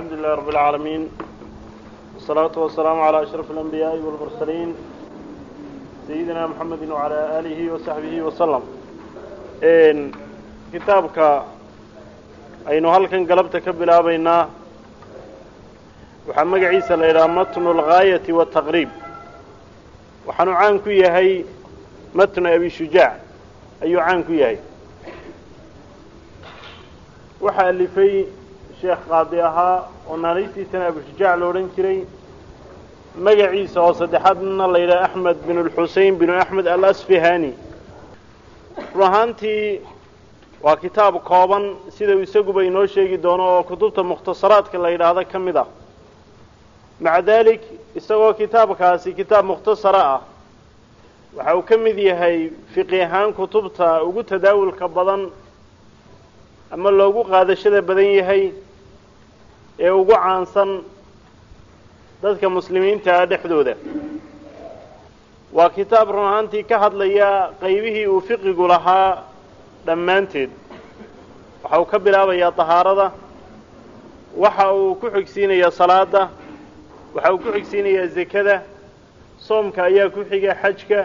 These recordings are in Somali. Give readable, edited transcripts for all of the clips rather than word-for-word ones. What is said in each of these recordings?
الحمد لله رب العالمين، والصلاة والسلام على أشرف الأنبياء والمرسلين، سيدنا محمد وعلى آله وصحبه وسلم. Kitaabka aynu halkan galabta ka bilaabaynaa waxaa magaciisa la yidhaha Matnu alghaayati wataqriib. Waxaanu caan ku yahay Matnu Abi Shujaac ayuu caan ku yahay. Waxaa alifay sheekh qaadi ahaa oo naanaystiisana Abu Shujaac la odhan jiray, magaciisa oo saddexaadna la yidhaha Axmed bin Alxusein binu Axmed Alasfihani. Run ahaantii waa kitaab kooban, sida uu isaguba inoo sheegi doono, oo kutubta mukhtasaraadka la yidhaahdo ka mid ah. Maca daalik, isagoo kitaabkaasi kitaab mukhtasara ah, waxa uu ka mid yahay fiqi ahaan kutubta ugu tadaawulka badan ama loogu qaadashada badan yahay ee ugu caansan dadka muslimiinta ah dhexdooda. Waa kitaab run ahaantii ka hadlaya qaybihii uu fiqigu lahaa dhammaanteed. Waxa uu ka bilaabayaa tahaarada, waxa uu ku xigsiinayaa salaada, waxa uu ku xigsiinayaa zekada, soomka ayaa ku xiga, xajka,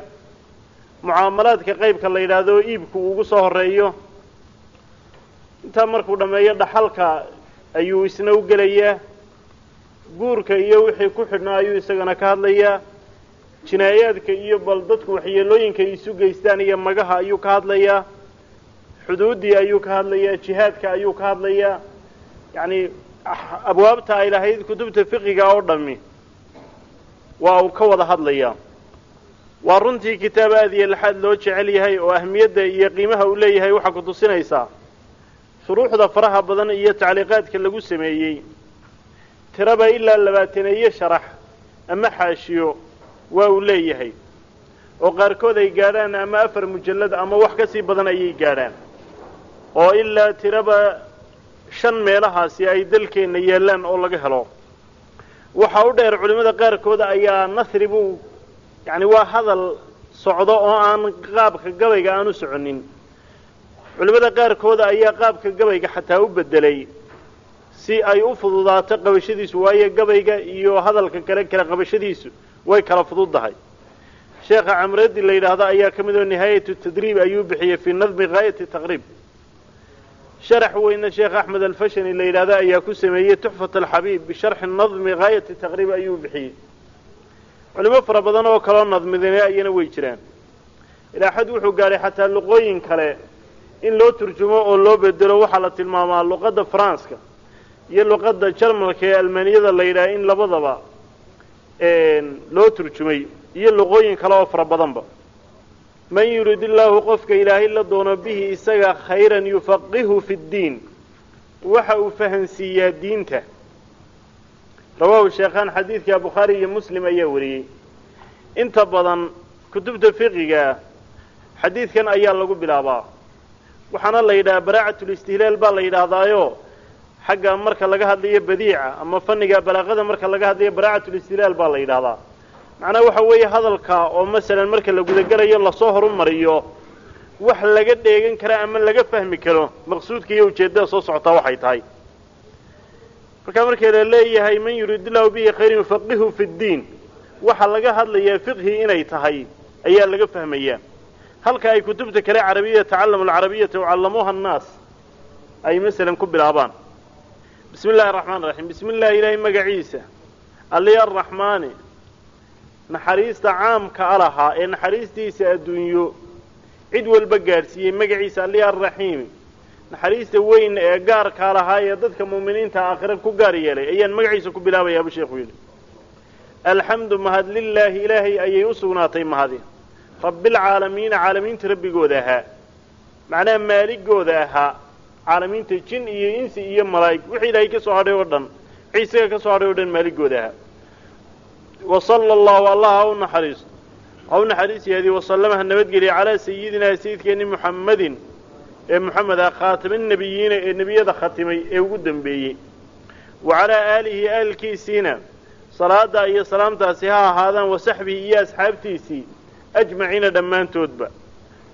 mucaamalaadka qaybka la yidhaahdo iibku ugu soo horeeyo. Intaa markuu dhammeeyo, dhaxalka ayuu isna u gelayaa, guurka iyo wixii ku xidhnaa ayuu isagana ka hadlayaa, jinaayaadka iyo bal dadku waxyeelooyinka ay isu geystaan iyo magaha ayuu ka hadlayaa, xuduuddii ayuu ka hadlayaa, jihaadka ayuu ka hadlayaa. Yacni abwaabta ay lahayd kutubta fiqiga oo dhammi waa uu ka wada hadlayaa. Waa runtii kitaab aad iyo laxaad loo jecel yahay, oo ahmiyadda iyo qiimaha uu leeyahay waxaa ku tusinaysaa shuruuxda faraha badan iyo tacliiqaadka lagu sameeyey. Tiraba ilaa 20eeye sharax ama xaashiyo waa uu leeyahay, oo qaarkood ay gaadhaan ama 4 mujallad ama wax ka sii badan ayay gaadhaan, oo ilaa tiraba shan meelahaasi ay dalkeenna yaallaan oo laga helo. Waxa u dheer, culimmada qaarkood ayaa nasri buu, yacni waa hadal socdo oo aan qaabka gabayga aan u soconin, culimmada qaarkood ayaa qaabka gabayga xataa u beddelay si ay u fududaato qabashadiisu, waayo gabayga iyo hadalka kale kala qabashadiisu way kala fududdahay. Sheekha Camradi la yidhaahdo ayaa ka mid oo Nihaayatu Tadriib ayuu bixiyey fii nadmi Ghaayati Taqriib. Sharax weyna Sheekh Axmed Alfashani la yidhahdo ayaa ku sameeyey, Tuxfat Alxabiib bisharxi nadmi Ghaayati Taqriib ayuu bixiyey. Culimo fara badan oo kaloo nadmidine ayana way jiraan. Ilaa xad wuxuu gaadhay xataa luqooyin kale in loo turjumo oo loo bedelo. Waxaa la tilmaamaa luqadda Faranska iyo luqadda Jarmalka ee Almaniyada la yidhaha in labadaba loo turjumay, iyo luqooyin kale oo fara badanba. Man yurid illaahu, qofka Ilaahay la doono, bihi isaga khayran, yufaqihu fi ddiin, waxa uu fahansiiyaa diinta. Rawaahu sheekhaan, xadiidka Bukhaari iyo Muslim ayaa wariyey. Inta badan kutubta fiqiga xadiidkan ayaa lagu bilaabaa, waxaana la yidhaha baraacatulistihlaal baa la yidhaahdaayo. Xagga marka laga hadlayo badiica ama fanniga balaaqada marka laga hadlayo, baraacatulistihlaal baa la yidhahdaa. Macnaha waxa weeye hadalka oo masalan marka la gudagelayo lasoo horumariyo wax laga dheegan kara ama laga fahmi karo maqsuudka iyo ujeeddada soo socotaa waxay tahay. Marka marka la leeyahay "man yuriid illahu bihi khayran yufaqihu fi ddiin", waxaa laga hadlayaa fiqhi inay tahay ayaa laga fahmayaa, halka ay kutubta kale carabiyada "tacallamu alcarabiyata wacallamuu annaas" ay masalan ku bilaabaan. Bismi illahi araxmaan raxiim. Bismi illahi, Ilaahay magaciisa, alli arraxmaani naxariista caamka a lahaa ee naxariistiisa adduunyo cid walba gaadhsiiyey magaciisa, alli arraxiimi naxariista weyn ee gaarkaa lahaa ee dadka mu'miniinta aakhira ku gaar yeelay ayaan magaciisa ku bilaabayaa, buu sheekhu yidhi. Alxamdu, mahad, lilaahi, Ilaahay ayay u sugnaatay mahadi, rabbilcaalamiina, caalamiinta rabbigooda ahaa, macnaha maaligooda ahaa, caalamiinta jin iyo insi iyo malaa'ig, wixii Ilaahay ka soo hadhay oo dhan, wixii isaga ka soo hadhay o dhan maaligooda ahaa. Wa sala allahu, Allah ha u naxariisto, ha u naxariis yaadi, wasalama, ha nabadgeliya, calaa sayidinaa, sayidkeenni, Muxammadin ee Muxamed ah, khaatiminebiyiina ee nebiyada khatimay ee ugu dambeeyey, wa calaa aalihi, aalkiisiina salaada iyo salaamtaasi ha ahaadaan, wa saxbihi, iyo asxaabtiisii, ajmaciina, dhammaantoodba.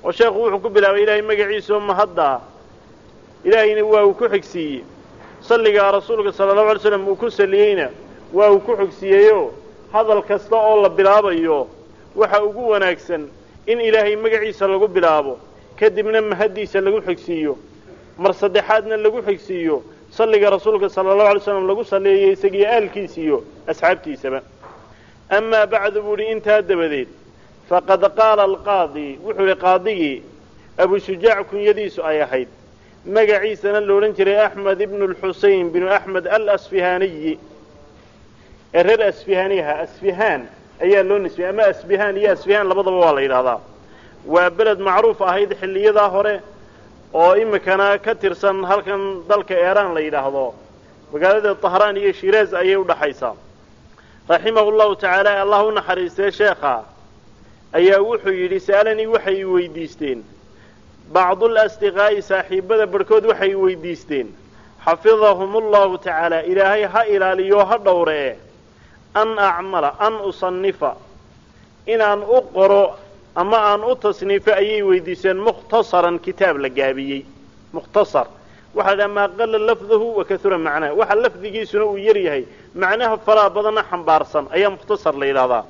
Oo sheekhu wuxuu ku bilaabay Ilaahay magaciisa oo mahadda ah, Ilaahayna waa uu ku xigsiiyey. Salligaa rasuulka sala allahu alay slam uu ku saliyeyna waa uu ku xogsiiyeyoo hadal kasta oo la bilaabayo waxa ugu wanaagsan in ilaahay magaciisa lagu bilaabo, kadibna mahaddiisa lagu xogsiiyo, mar saddexaadna lagu xogsiiyo salliga rasuulka sala allahu alay slam lagu salleeyey isagiyo aalkiisa iyo asxaabtiisaba. Amaa bacdu buu idhi intaa dabadeed, faqad qaala alqaadi, wuxuu idhi qaadigii Abu Shujaac kunyadiisu ay ahayd, magaciisana la odhan jiray Axmed ibnu lxusein binu Axmed alasfihaaniyi ee reer Asfihaaniyaha. Asfihaan ayaa loo nisbeeyey, ama Asbihaan iyo Asfihaan labadaba waa la yidhahdaa. Waa beled macruuf ahayd xilliyadaa hore oo iminkana ka tirsan halkan dalka Eeraan la yidhaahdo, magaalada Tahraan iyo Shiraaz ayay u dhaxaysaa. Raximahu llahu tacaala, allah u naxariistee sheekha ayaa wuxuu yidhi, sa'alanii waxay weydiisteen bacdul asdiqaa'i, saaxiibada barhkood waxay weydiisteen, xafidahum allahu tacaala, ilaahay ha ilaaliyo ha dhowree, an acmala an usannifa, inaan u qoro ama aan u tasniifo ayay weydiiseen, mukhtasaran, kitaab la gaabiyey. Mukhtasar waxaa la dhaha maa qalla lafduhu wa kahura macnaha, waxa lafdigiisuna uu yar yahay macnaha faraha badanna xambaarsan ayaa mukhtasar la yidhahdaa.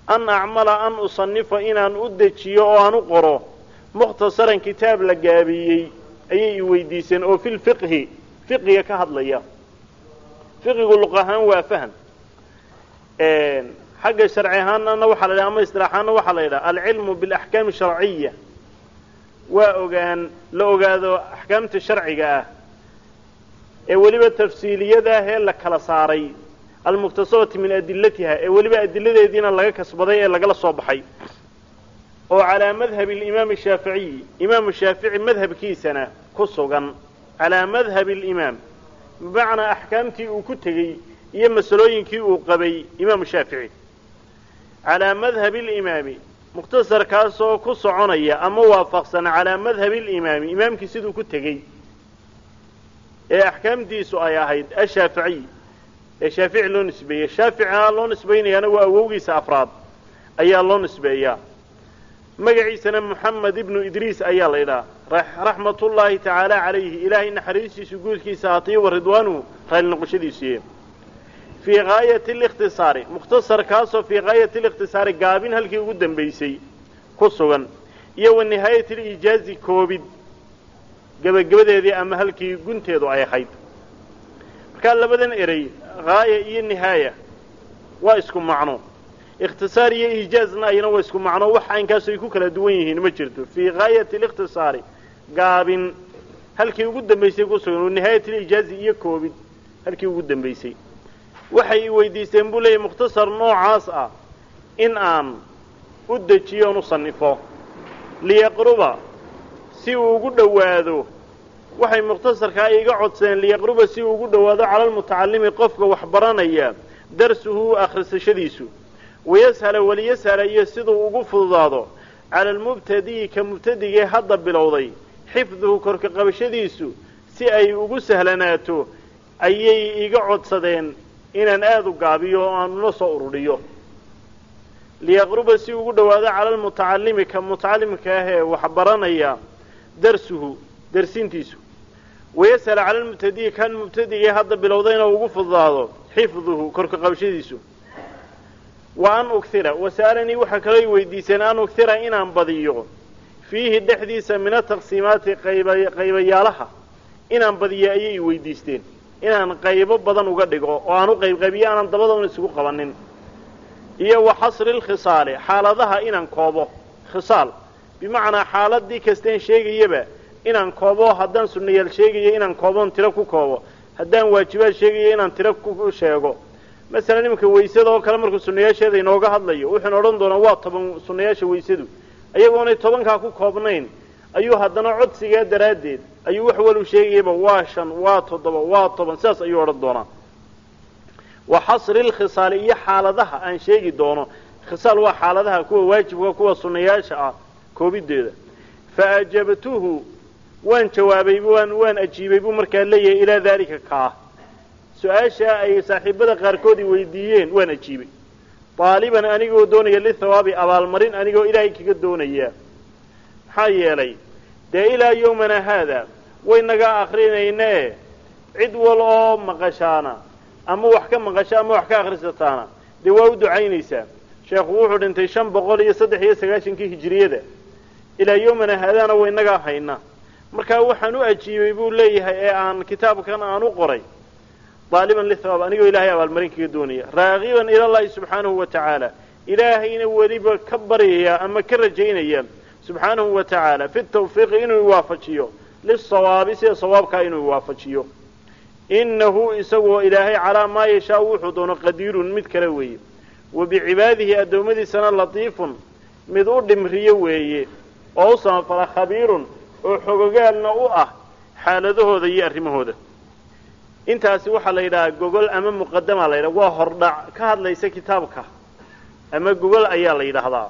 An acmala an usannifa, inaan u dejiyo oo aan u qoro mukhtasaran, kitaab la gaabiyey ayay i weydiiseen oo filfiqhi, fiqiga ka hadlaya. Fiqigu luq ahaan waa faham, xagga sharci ahaanna waxaa la yidhaha ama istilaaxaanna waxaa la yidhaha alcilmu bilaxkaami sharciya, waa ogaan la ogaado axkaamta sharciga ah ee weliba tafsiiliyada ah ee la kala saaray, almuktasabati min adilatiha, ee weliba adiladeediina laga kasbaday ee lagala soo baxay, oo calaa madhabi alimaami shaaficiyi, imaamu Shaafici madhabkiisana ku sugan. Calaa madhabi alimaam bimacnaa axkaamtii uu ku tegey iyo masalooyinkii uu qabay imaamu Shaafici. Calaa madhabi alimaami, mukhtasarkaasoo ku soconaya ama waafaqsan calaa madhabi alimaami, imaamkii siduu ku tegey ee axkaamtiisu ay ahayd, ashaaficiy, ee Shaafici loo nisbeeyey. Shaaficina loo nisbaynayaana waa awowgiisa afraad ayaa loo nisbeeyaa. Magaciisana Moxamed ibnu Idriis ayaa la yidhaha, raxmatullaahi tacaala calayhi, ilaahay naxariistiisu guudkiisa haatiyo wa ridwaanuhu, raali noqoshadiisiiye. Fii gaayati alikhtisaari, mukhtasarkaasoo fii gaayati alikhtisaari, gaabin halkii ugu dambaysay ku sugan, iyo wa nihaayati aliijaazi, koobid gebagabadeedii ama halkii gunteedu ay ahayd. Markaa labadan erey haaya iyo nihaaya waa isku macno, ikhtisaar iyo iijaazna ayana waa isku macno, wax aynkaas ay ku kala duwan yihiin ma jirto. Fii gaayati alikhtisaari, gaabin halkii ugu dambaysay ku sugan, wa nihaayati aliijaazi, iyo koobid halkii ugu dambaysay. Waxay weydiisteen buu leeyahy mukhtasar noocaas ah in aan u dejiyo oon u sannifo, liyaqruba, si uu ugu dhowaado. Waxay mukhtasarkaa iga codsadeen liyaqruba, si uu ugu dhowaado, cala almutacallimi, qofka wax baranaya, darsuhu, akhrisashadiisu, wayashala, waliyashala, iyo siduu ugu fududaado, cala almubtadi'i, ka mubtadigee hadda bilowday, xifduhu, korka qabashadiisu si ay ugu sahlanaato ayay iga codsadeen inaan aada u gaabiyo oo aan ula soo ururiyo. Liyaqruba, si ugu dhowaado, cala almutacallimi, ka mutacalimka ah ee wax baranaya, darsuhu, darsintiisu, wayashala cala almubtadi'i, kan mubtadigee hadda bilowdayna ugu fududaado, xifduhu, korka qabashadiisu. Wa an ughira, wasa'alanii, waxaa kaloo i weydiiseen, an ughira, inaan badiyo, fiihi, dhexdiisa, min ataqsiimaati, qayba qaybayaalaha inaan badiyo ayay i weydiisteen, inaan qaybo badan uga dhigo oo aan u qaybqaybiyo, aanan dabada un isugu qabanin, iyo wa xasri lkhisaali, xaaladaha inaan koobo. Khisaal bimacnaa xaaladii kasteen sheegayaba inaan koobo. Haddaan sunnayaal sheegayo inaan kooboon tiro ku koobo, haddaan waajibaad sheegayo inaan tiro ku sheego. Masalan iminka weysada oo kale markuu sunnayaasheeda inooga hadlayo wuxuuna odhan doonaa waa 10 sunnayaasha weysadu. Iyagoonay 10-kaa ku koobnayn ayuu haddana codsigaa daraaddeed ayuu wax walu sheegayaba waa 5, waa 7, waa 10, sidaas ayuu odhan doonaa. Wa xasri lkhisaali, iyo xaaladaha aan sheegi doono. Khisaal waa xaaladaha, kuwa waajibka, kuwa sunnayaasha ah, koobideeda. Fa ajabtuhu, waan jawaabay, waan ajiibay buu markaa leeyahay, ilaa daalika, kaa su-aasha ay saaxiibada qaarkood i weydiiyeen waan ajiibay, daaliban, anigoo doonaya, lithawaabi, abaalmarin anigoo ilaahay kaga doonaya. Maxaa yeelay dee ilaa yowmana haada waynagaa akrinayna e Cid wal oo maqashaana ama wax ka maqasha ama wax ka akhrisataana dee waa u ducaynaysaa. Sheekhu wuxuu dhintay 593-kii hijiriyada, ilaa yowmana haadaana wa innagaa hayna. Markaa waxaan u ajiibay buu leeyahay ee aan kitaabkan aan u qoray daaliban lithawaab, anigoo ilaahay abaalmarin kaga doonaya, raagiban ilallahi subxaanahu wa tacaala, ilaahayna weliba ka baryaya ama ka rajaynaya subxaanahu wa tacaala fi tawfiiqi inuu iwaafajiyo lisawaabi, sida sawaabkaa inuu iwaafajiyo. Innahu isagoo ilaahay calaa maa yashaau wuxuu doono qadiirun, mid kale weeye. Wa bicibaadihi addoommadiisana latiifun, mid u dhimriyo weeye oo u samafala, khabiirun oo xogogaalna u ah xaaladahooda iyo arrimahooda. Intaasi waxaa la yidhahaa gogol ama muqadama la yidhaha, waa hordhac ka hadlaysa kitaabka ama gogol ayaa la yidhaahdaa.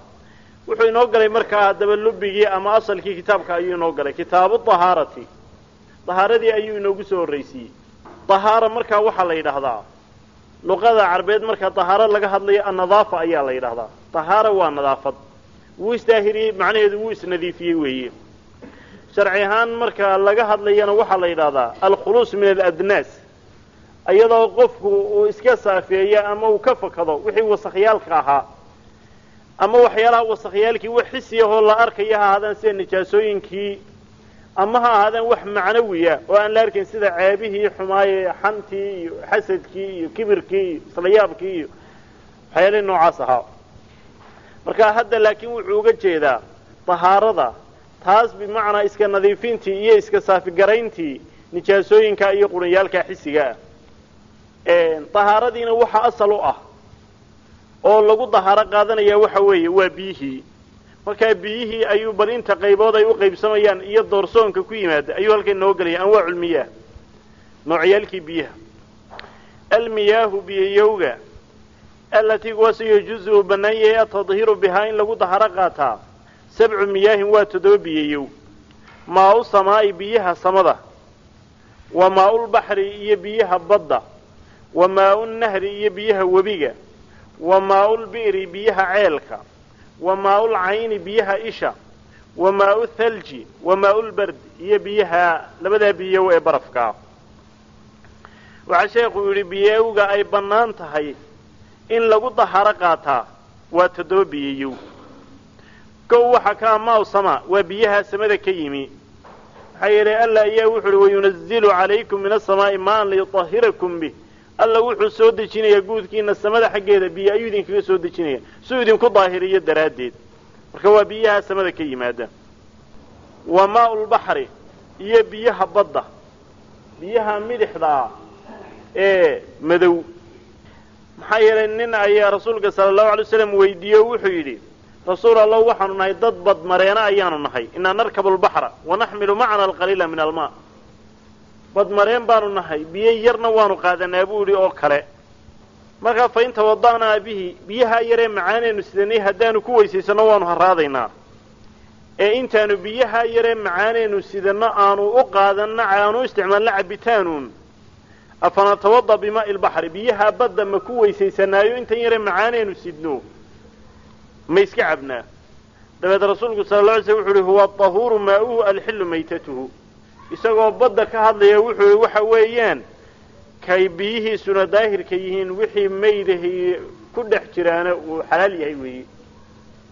Wuxuu inoo galay markaa haddaba lubbigii ama asalkii kitaabka ayuu inoo galay, kitaabu tahaarati, tahaaradii ayuu inoogu soo horraysiiyey. Tahaara markaa waxaa la yidhaahdaa luqada carbeed markaa tahaaro laga hadlayo annadaafa ayaa la yidhahdaa. Tahaara waa nadaafad, wuu isdaahiriyey macnaheedu wuu isnadiifiyey weeye. Sharci ahaan marka laga hadlayana waxaa la yidhahdaa alkhuluus min aladnaas, iyadoo qofku uu iska saafeeyo ama uu ka fakado wixii wasakhyaalka ahaa ama waxyaalaha wasakhyaalkii wax xisiyahoo la arkaya ha ahaadaan sida nijaasooyinkii, ama ha ahaadaan wax macnawiya oo aan la arkayn sida ceebihii xumaaye, xantii iyo xasadkii iyo kibirkii iyo islayaabkii iyo waxyaalihii noocaas ahaa. Marka hadda laakiin wuxuu uga jeedaa tahaarada taas bimacnaa iska nadiifintii iyo iska saafigarayntii nijaasooyinka iyo qurunyaalka xisiga ah. Tahaaradiina waxa asal u ah oo lagu dahaaro qaadanaya waxa weeye waa biyihii. Markaa biyihii ayuu bal inta qaybood ay u qaybsamayaan iyo doorsoonka ku yimaada ayuu halkan inoo gelaya, anwaacu lmiyaah, noocyaalkii biyaha. Almiyaahu biyayowga allatii kuwaas yajuusu uu bannaan yahay atadhiru bihaa in lagu daharo qaataa, 7 miyaahin waa 7 biyayow. Maau samaa'i biyaha samada, wa maaulbaxri iyo biyaha badda, wa maaunahri iyo biyaha webiga, wa maaulbi'ri biyaha ceelka, wa maaulcayni biyaha isha, wa maau thalji wa maaulbard iyo biyaha labadaa biyow ee barafkaa. Waxaa sheekhu yidhi biyowga ay bannaan tahay in lagu daharo qaataa waa 7 biyayow. Kow waxa kaa maaw sama, waa biyaha samada ka yimi. Maxaa yeelay alla ayaa wuxu uhi wayunazilu calaykum min asamaa'i maan liyutahhirakum bih. Alla wuxuu soo dejinayaa guudkiina samada xaggeeda biyo ayuu idinkaga soo dejinaya suu idinku daahiriyo daraaddeed. Marka waa biyaha samada ka yimaada. Wa maaulbaxri iyo biyaha badda, biyaha midixda ee madow. Maxaa yeelay nin ayaa rasuulka sala allahu alay wasalam weydiiye o wuxuu yidhi rasuul allah waxaanu nahay dad badmareena ayaanu nahay, innaa narkabu albaxra wanaxmilu macana alqaliila min almaa. Badmareen baanu nahay, biyo yarna waanu qaadanaa buu yidhi oo kale. Markaa fa in tawada'naa bihi, biyaha yaree macaanaynu sidanay haddaanu ku weysaysanno waanu haraadaynaa. Ee intaanu biyaha yaree macaanaynu sidanno aanu u qaadanno aanu isticmaalno cabitaanuun, afanatawada bimaa'i lbaxri, biyaha badda ma ku weysaysanaayo intan yaree macaanaynu sidno ma iska cabnaa? Dabeed rasuulku sala alla alay slam wuxu uhi huwa atahuuru maa'uhu alxillu maytatuhu. Isagoo badda ka hadlaya wuxuu yihi waxa weeyaan kay biyihiisuna daahirka yihiin, wixii maydahi ku dhex jiraana uu xalaal yahay weeye.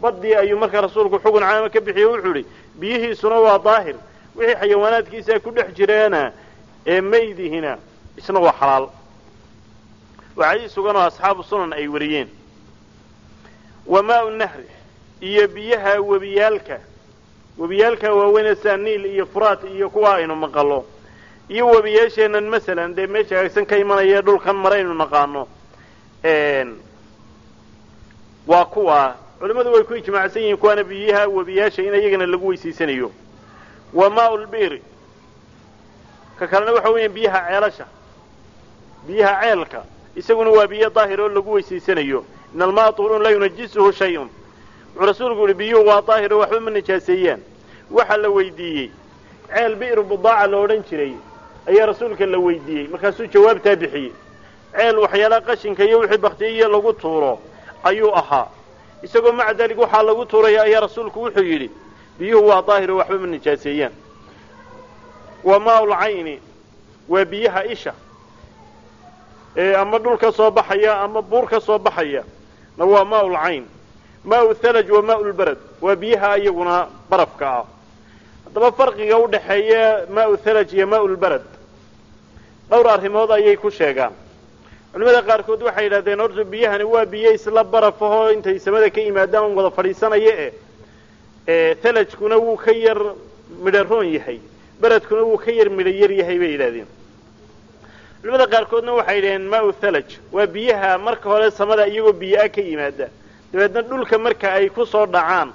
Baddii ayuu markaa rasuulku xugun caama ka bixiye, wuxuu idhi biyihiisuna waa daahir, wixii xayawaanaadkiisa ku dhex jiraana ee maydihina isna waa xalaal. Waa xadiis sugan oo asxaabu sunan ay wariyeen. Wa maau nahri iyo biyaha webiyaalka, webiyaalka waaweyn sida Niil iyo Furaat iyo kuwa aynu maqallo, iyo webiyaasheennan masalan dee meesha hagaagsan ka imanaya dhulkan maraynu naqaano, waa kuwa culimmadu way ku ijmaacsan yihiin kuwaana biyaha webiyaasha in iyagana lagu weysaysanayo. Wa maau lbi'ri, ka kalena waxa weeyaan biyaha ceelasha, biyaha ceelka isaguna waa biyo daahir oo lagu weysaysanayo. In almaa tuhuurun laa yunajisuhu shayun. Wuxuu rasuulku yihi biyuhu waa daahir oo waxba ma nijaaseeyaan. Waxaa la weydiiyey ceel bi'ru budaaca la odhan jiray ayaa rasuulka la weydiiyey, markaasuu jawaabtaa bixiyey. Ceel waxyaalaha qashinka iyo wixii baktiyiyo lagu tuuro ayuu ahaa, isagoo maca daalik waxaa lagu tuuraya ayaa rasuulku wuxuu yidhi biyuhu waa daahir oo waxba ma nijaaseeyaan. Wa maaul cayni Waa biyaha isha ee ama dhul ka soo baxaya ama buur ka soo baxaya na waa maaul cayn. Maau thalaj wa maau lbarad waa biyaha iyaguna barafka ah. Haddaba farqiga u dhexeeya maau thalaj iyo maau lbarad dhowr arrimood ayay ku sheegaan. Culimada qaarkood waxay yidhahdeen horta biyahani waa biyo isla baraf ahoo intay samada ka yimaadaan wada fadhiisanaya e thalajkuna wuu ka yar midharoon yahay, beradkuna wuu ka yar midho yar yahay bay yidhahdeen. Culimada qaarkoodna waxay yidhaheen maau thalaj waa biyaha marka hore samada iyagoo biyo-a ka yimaada, dabeedna dhulka marka ay ku soo dhacaan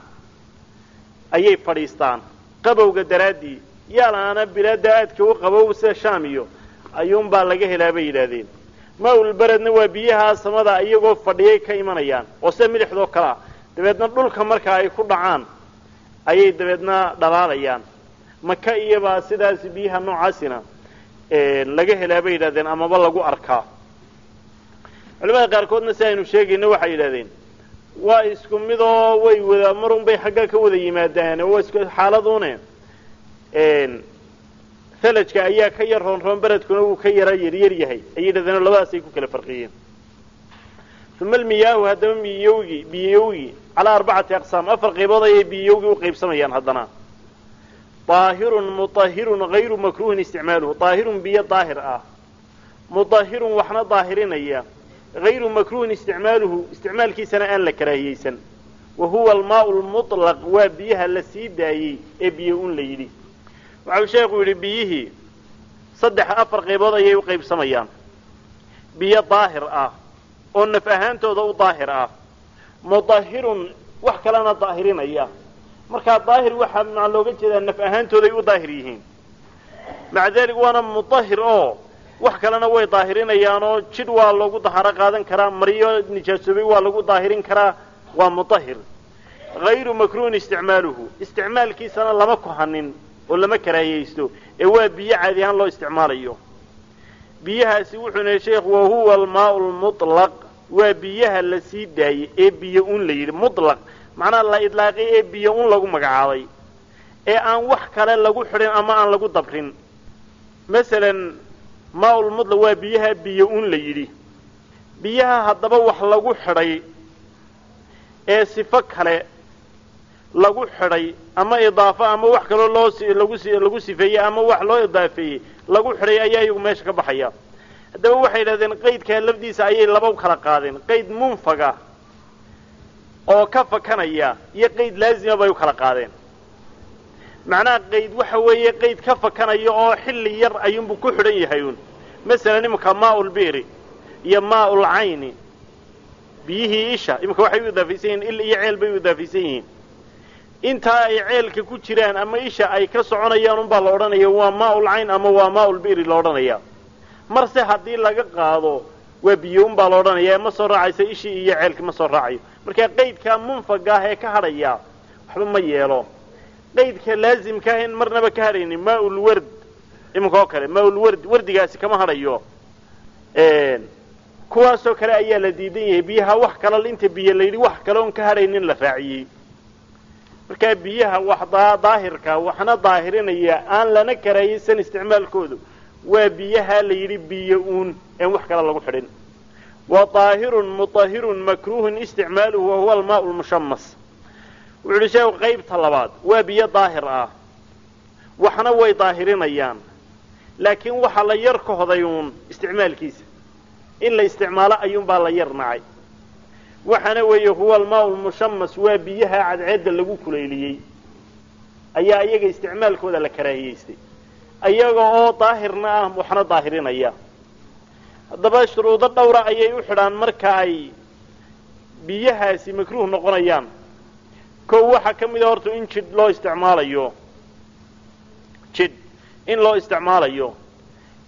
ayay fadhiistaan qabowga daraaddii, yaalaana bilaada aadka u qabow sida Shaam iyo ayuunbaa laga helaa bay yidhaahdeen. Maaul beredna waa biyaha samada iyagoo fadhiyay ka imanayaan oo sida milixdoo kale ah, dabeedna dhulka marka ay ku dhacaan ayay dabeedna dhalaalayaan. Maka iyobaa sidaas biyaha noocaasina laga helaa bay yidhahdeen amaba lagu arkaa. Culimada qaarkoodna si aynu sheegayno waxay yidhahdeen waa isku mid oo way wada marun bay xagga ka wada yimaadaan, waa isku xaaladune. Thalajka ayaa ka yar roonroon, beredkuna wuu ka yara yaryar yahay ayay yidhahdeen, oo labadaasay ku kala farqiyeen. Uma almiyaahu haddaba miyowgi biyowgi calaa arbacati aqsaam, afar qaybood ayay biyowgi u qaybsamayaan haddana. Daahirun mutahirun hayru makruuhin isticmaaluhu. Daahirun biyo daahir ah, mutahirun waxna daahirinaya, hayru makruuhin isticmaaluhu, isticmaalkiisana aan la karaahiyeysan. Wa huwa almaau lmutlaq, waa biyaha la sii daayey ee biyo un la yidhi. Waxau sheekhu yidhi biyihii saddex afar qaybood ayay u qaybsamayaan. Biyo daahir ah oo naf ahaantooda u daahir ah, mutahirun wax kalena daahirinaya. Markaa daahir waxaa maa looga jeedaa naf ahaantooday u daahir yihiin, maca dalik waana mutahir oo wax kalena way daahirinayaan, oo jidh waa loogu dahaaro qaadan karaa, maryo nijaasoobay waa lagu daahirin karaa, waa mutahir. Hayru makruuhin isticmaaluhu, isticmaalkiisana lama kohanin oo lama karaahiyeysto, ee waa biyo caadi ahaan loo isticmaalayo. Biyahaasi wuxuuna sheekhu wahuwa almaau lmutlaq, waa biyaha la sii daayey ee biyo un la yidhi. Mutlaq macnaha la idlaaqay ee biyo un lagu magacaabay ee aan wax kale lagu xidhin ama aan lagu dabrin. Masalan maaul mutlaq waa biyaha biyo un la yidhi. Biyaha haddaba wax lagu xidhay ee sifo kale lagu xidhay ama idaafo ama wax kaloo loo lagu sifeeyey ama wax loo idaafeeyey lagu xidhay ayaa iyagu meesha ka baxaya. Haddaba waxay yidhahdeen qaydkaa lafdiisa ayay laba u kala qaadeen, qayd munfaga oo ka fakanaya iyo qayd laazima bay u kala qaadeen. Macnaha qayd waxa weeye qayd ka fakanaya oo xilli yar ayuunbuu ku xidhan yahay uun. Masalan iminka maaul bi'ri iyo maaul cayni, biyihii isha iminka waxay u idaafaysan yihiin il iyo ceel bay u idaafaysan yihiin. Intaa ay ceelka ku jiraan ama isha ay ka soconayaan unbaa la odhanaya waa maaul cayn ama waa maaul bi'ri la odhanaya. Marse haddii laga qaado waa biyo unbaa la odhanaya, ma soo raacaysa ishii iyo ceelki ma soo raacayo. Marka qaydkaa munfaga ah ee ka hadhaya waxba ma yeelo. Qaydka laazimka ah in marnaba ka hadhaynin maaul ward iminka oo kale, maaul ward wardigaasi kama hadhayo. Kuwaasoo kale ayaa la diidan yahay biyaha wax kale inta biyo la yidhi wax kale oon ka hadhaynin la raaciyey. Markaa biyaha wax daahirka waxna daahirinaya aan lana karaahiyeysan isticmaalkoodu waa biyaha la yidhi biyo uun een wax kale lagu xidhin. Wa daahirun mutahirun makruuhun isticmaaluhu wa huwa almaau lmushammas. Wuxu uhi sheekhu qaybta labaad waa biyo daahir ah, waxna way daahirinayaan, laakiin waxa la yar kohday uun isticmaalkiisa in la isticmaalo ayuunbaa la yar nacay. Waxaana weeye huwa almaau lmushammas, waa biyaha cadceedda lagu kulayliyey ayaa iyaga isticmaalkooda la karaahiyeystay, iyaga oo daahirna ah waxna daahirinaya. Haddaba shuruudo dhowra ayay u xidhaan marka ay biyahaasi makruuh noqonayaan. Kow waxaa ka mid a horta in jidh loo isticmaalayo, jidh in loo isticmaalayo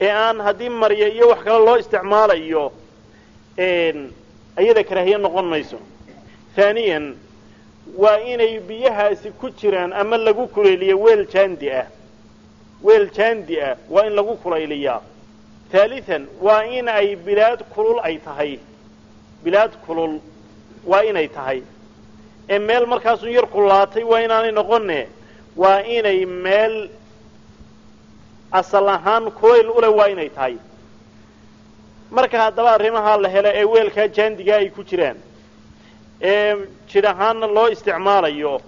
ee aan haddii marya iyo wax kale loo isticmaalayo iyada karaahiye noqon mayso. Haaniyan waa inay biyahaasi ku jiraan ama lagu kulayliyo weel jaandi ah, weel jaandi ah waa in lagu kulayliyaa. Haalitan waa in ay bilaad kulul ay tahay, bilaad kulul waa inay tahay ee meel markaasun yar kululaatay waa inaanay noqonne, waa inay meel Asal ahaan kulayl ule waa inay tahay. Marka haddaba arrimaha la helo ee weelkaa jaandigaa ay ku jiraan ee jidh ahaanna loo isticmaalayo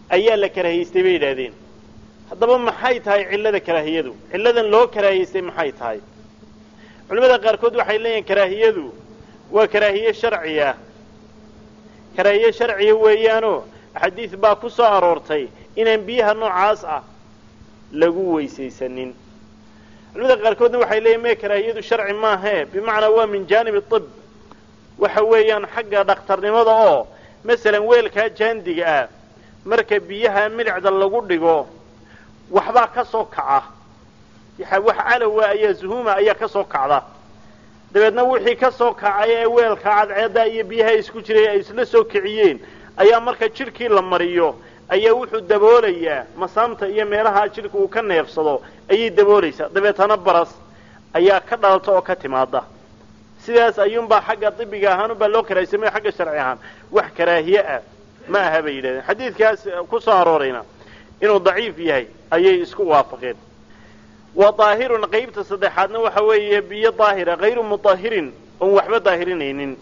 ayaa la karaahiyeystay bay yidhaahdeen. Haddaba maxay tahay cillada karaahiyadu? Cilladan loo karaahiyeystay maxay tahay? Culimada qaarkood waxay leeyihin karaahiyadu waa karaahiye sharci ah. Karaahiye sharciya weeyaanoo axaadiis baa ku soo aroortay inaan biyaha noocaas ah lagu weysaysanin. Culimada qaarkoodna waxay leeyihin mee karaahiyadu sharci maahee, bimacnaa waa min jaanib tib, waxa weeyaan xagga dhakhtarnimada oo masalan weelkaa jaandiga ah marka biyaha milicda lagu dhigo waxbaa ka soo kaca, wax calowa ayaa zuhuma ayaa ka soo kacda. Dabeedna wixii ka soo kacay ee weelka cadceedda iyo biyaha isku jiray ay isla soo kiciyeen ayaa marka jidhkii la mariyo ayaa wuxuu daboolayaa masaamta iyo meelaha jidhka uu ka neefsado ayay daboolaysaa. Dabeetana baras ayaa ka dhalata oo ka timaada. Sidaas ayuunbaa xagga dibiga ahaan unbaa loo karaahiysamay, xagga sharci ahaan wax karaahiye ah ma aha bay yidhahdeen. Xadiidkaas ku soo aroorayna inuu daciif yahay ayay isku waafaqeen. Wa daahirun, qaybta saddexaadna waxa weeye biyo daahira hayru mutahirin, oon waxba daahirinaynin.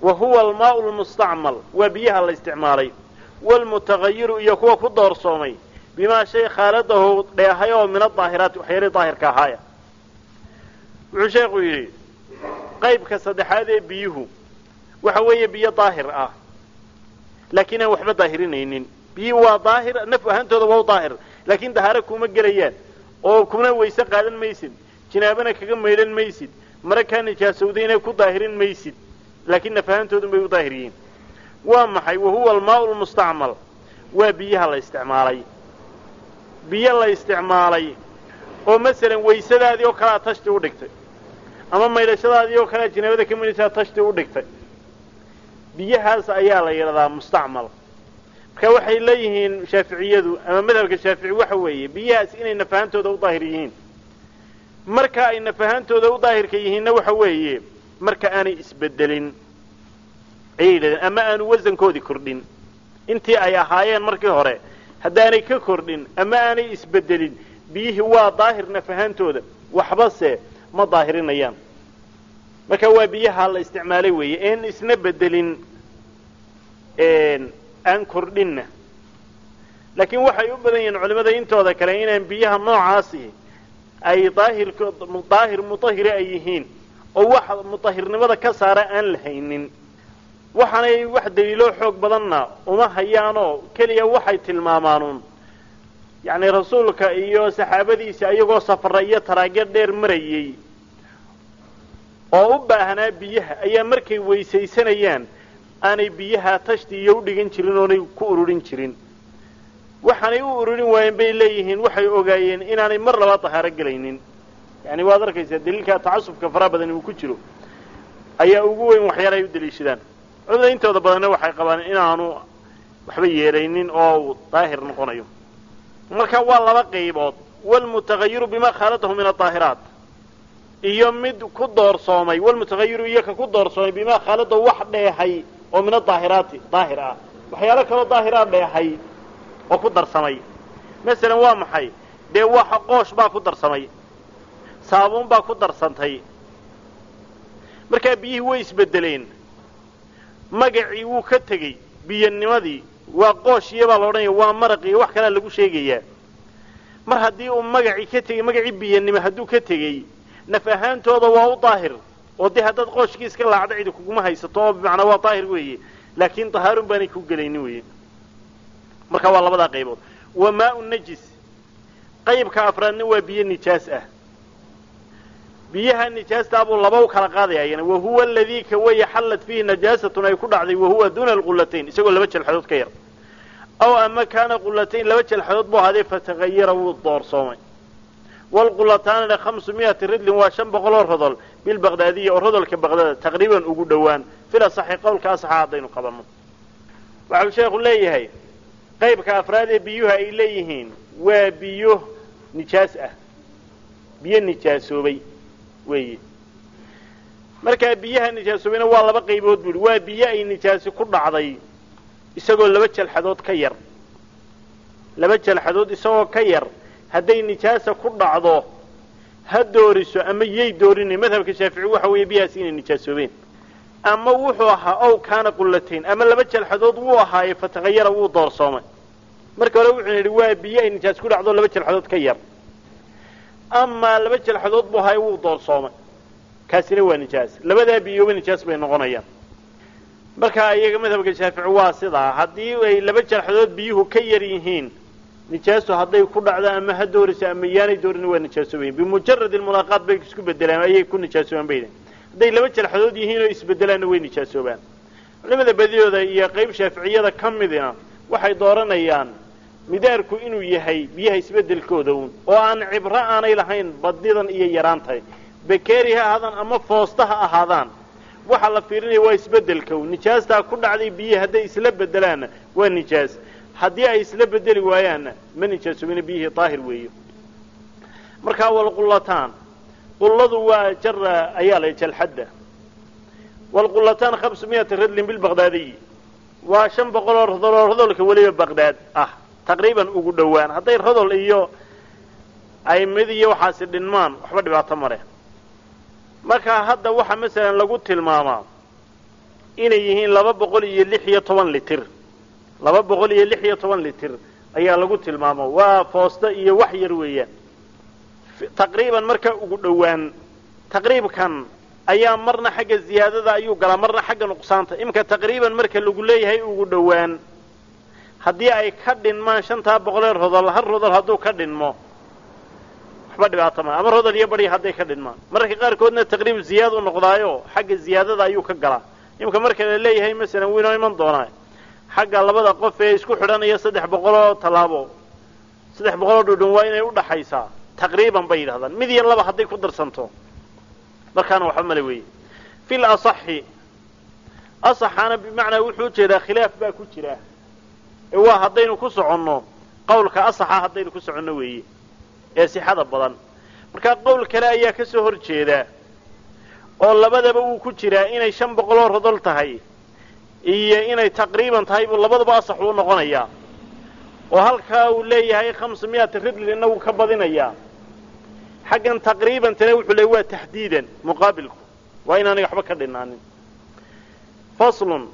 Wa huwa almaa'u lmustacmal, waa biyaha la isticmaalay. Waalmutagayiru, iyo kuwa ku doorsoomay bimaa shay khaaladahu dheehay oo min adaahiraati, waxyaalihii daahirka ahaaya. Wuxuu sheekhu yidhi qaybka saddexaad ee biyuhu waxa weeye biyo daahir ah laakiin aan waxba daahirinaynin. Biyuhu waa daahir, naf ahaantooda waa u daahir, laakiin dahaaro kuma gelayaan oo kuna weyse qaadan maysid, jinaabana kaga maydhan maysid, mare kaa nijaasowdayna ku daahirin maysid, laakiin naf ahaantoodun bay u daahir yihiin. Waa maxay? Wahuwa almaa'u lmustacmal, waa biyaha la isticmaalay. Biyo la isticmaalay oo masalan waysadaadii oo kalea tashti u dhigtay, ama maydhashadaadii oo kalea jinaabada ka maydhaysaa tashti u dhigtay, biyahaas ayaa la yidhahdaa mustacmal. Marka waxay leeyihiin shaaficiyadu ama madhabka shaafici waxa weeye biyahaas inay nafahantooda u daahir yihiin. Marka ay nafahantooda u daahirka yihiinna waxa weeye marka aanay isbedelin ayay yidhahdeen, ama aanu wasankoodii kordhin intii ay ahaayeen markii hore, haddaanay ka kordhin ama aanay isbedelin biyihii waa daahir nafahantooda, waxbase ma daahirinayaan. Marka waa biyaha la isticmaalay weeye een isna bedelin aan kordhinna. Laakiin waxay u badan yihiin culimada intooda kale inaan biyaha noocaasi ay daahir mutahire ay yihiin oo wax mutahirnimada ka saara aan la haynin. Waxaanay wax daliilo xoog badanna uma hayaanoo keliya waxay tilmaamaanuun yacni rasuulka iyo saxaabadiisa iyagoo safara iyo taraagyo dheer marayey oo u baahnaa biyaha ayaa markay weysaysanayaan aanay biyaha tashti iyo u dhigan jirin oonay ku ururin jirin. Waxaanay u ururin waayeen bay leeyihiin, waxay ogaayeen inaanay mar labaad dahaaro gelaynin. Yani waad arkaysaa daliilka tacasubka faraha badan uu ku jiro ayaa ugu weyn waxyaala ay u daliishadaan. Culimada intooda badanna waxay qabaan inaanu waxba yeelaynin oo uu daahir noqonayo. Marka waa laba qaybood, walmutagayiru bimaa khaalatahu min adaahiraat, iyo mid ku doorsoomay, walmutagayiru iyo ka ku doorsoomay bimaa khaalatahu wax dheehay oo min adaahiraati daahir ah, waxyaalo kaloo daahiraa dheehay oo ku darsamay. Masalan waa maxay? Dee waxa qoosh baa ku darsamay, saabuun baa ku darsantay. Markaa biyihii way isbedeleen, magacii wuu ka tegey, biyanimadii waa qoosh iyo baa la odhanaya, waa maraq iyo wax kalaa lagu sheegayaa. Mar haddii uu magacii ka tegey, magacii biyanimo hadduu ka tegey, naf ahaantooda waa u daahir oo dee haddaad qooshkii iska laacdo cidi kuguma haysato oo bimacnaa waa daahir weeye, laakiin dahaarun baanay ku gelaynin weeye. Marka waa labadaa qaybood. Wa maau najis, qaybka afraadna waa biyo nijaas ah. Biyaha nijaastaa buu laba u kala qaadaya ayana. Wa huwa aladii ka weeye xallat fiihi najaasatun ay ku dhacday, wahuwa duuna alqullatayn, isagoo laba jalxadood ka yar, aw ama kaana qullatayn laba jalxadood buu ahaaday, fatagayara wuu doorsoomay. Waalqullataanina 500 ridlin, waa 500 oo rodol bilbaqdaadiya, oo rodolka baqdaada taqriiban ugu dhowaan fil asaxi, qowlka asaxa haddaynu qabanno. Waxau sheekhu leeyahay qaybka afraad ee biyuhu ay leeyihiin waa biyo nijaas ah, biyo nijaasoobay weeye. Markaa biyaha nijaasoobeyna waa laba qaybood buuhi. Waa biyo ay nijaasi ku dhacday isagoo laba jalxadood ka yar, laba jalxadood isagoo ka yar Hadday nijaasa ku dhacdo ha dooriso ama yay doorinay, madhabka shaafici waxa weeye biyahaasi inay nijaasoobeen. Ama wuxuu ahaa ow kaana qullatayn, ama laba jalxadood wuu ahaaye fataqayara wuu doorsoomay. Marka hore wuxuu yidhi waa biyo ay nijaas ku dhacdo laba jalxadood ka yar, ama laba jalxadood buu ahaaye wuu doorsoomay, kaasina waa nijaas. Labadaa biyooba nijaas bay noqonayaan. Marka iyaga madhabka shaafici waa sidaa, haddii ay laba jalxadood biyuhu ka yar yihiin nijaastu hadday ku dhacdo ama ha dooriso ama yaanay doorin waa nijaasoobayin. Bimujarad almulaaqaat bay isku bedelaan, ayay ku nijaasoobaan bay yidhahen. Hadday laba jalxadood yihiin oo isbedelaanna way nijaasoobaan. Culimada badidooda iyo qayb shaaficiyada ka midina waxay dooranayaan midaarku inuu yahay biyaha isbedelkooda uun, oo aan cibro aanay lahayn badidan iyo yaraantahay, bakeeri ha ahaadaan ama foosta ha ahaadaan, waxa la fiirinaya waa isbedelka uun. Nijaastaa ku dhacday biyihi hadday isla bedelaanna waa nijaas, haddii ay isla bedeli waayaanna ma nijaasoobina, biyihii daahir weeyo. Markaa walqullataan, qulladu waa jara ayaa la jalxadda. Walqullataan 500 radlin bilbaqdaadiyi, waa 500 oo rodol oo rodolka weliba Baqdaad ah taqriiban ugu dhowaan. Hadday rodol iyo ay mid iyo waxaasi dhinmaan waxba dhibaato ma leh. Markaa hadda waxaa masalan lagu tilmaamaa inay yihiin 216 litir, 216 litir ayaa lagu tilmaama. Waa foosta iyo wax yar weeyaan taqriiban marka ugu dhowaan. Taqriibkan ayaa marna xagga ziyaadada ayuu galaa, marna xagga nuqsaanta. Iminka taqriiban marka lagu leeyahay ugu dhowaan, haddii ay ka dhinmaan 500 ee rodol, hal rodol hadduu ka dhinmo waxba dhibaato ma, ama rodol iyo barya hadday ka dhinmaan. Mararka qaarkoodna taqriib ziyaad u noqdaayo xagga ziyaadada ayuu ka galaa. Iminka marka la leeyahay masalan wuu inoo iman doonaa xagga labada qof ee isku xidhanaya 300 oo tallaabo, 300 oo dhudhun waa inay udhaxaysaa taqriiban bay yidhahdaan. Mid iyo laba hadday ku darsanto markaana waxba male weeye. Fil asaxi, asaxaana bimacnaa wuxuu ujeedaa khilaaf baa ku jira, ee waa haddaynu ku soconno qawlka asaxa, haddaynu ku soconno weeye ee sixada badan. Markaa qowl kale ayaa ka soo hor jeeda oo labadaba uu ku jiraa, inay 500 oo rodol tahay iyo inay taqriiban tahay buu labadaba asax uu noqonayaa. Oo halkaa uu leeyahay 500 ridlin inagu ka badinayaa, xaggan taqriibantana wuxuu leeyay waa taxdiidan, muqaabilku waa inaanay waxba ka dhinaanin. Faslun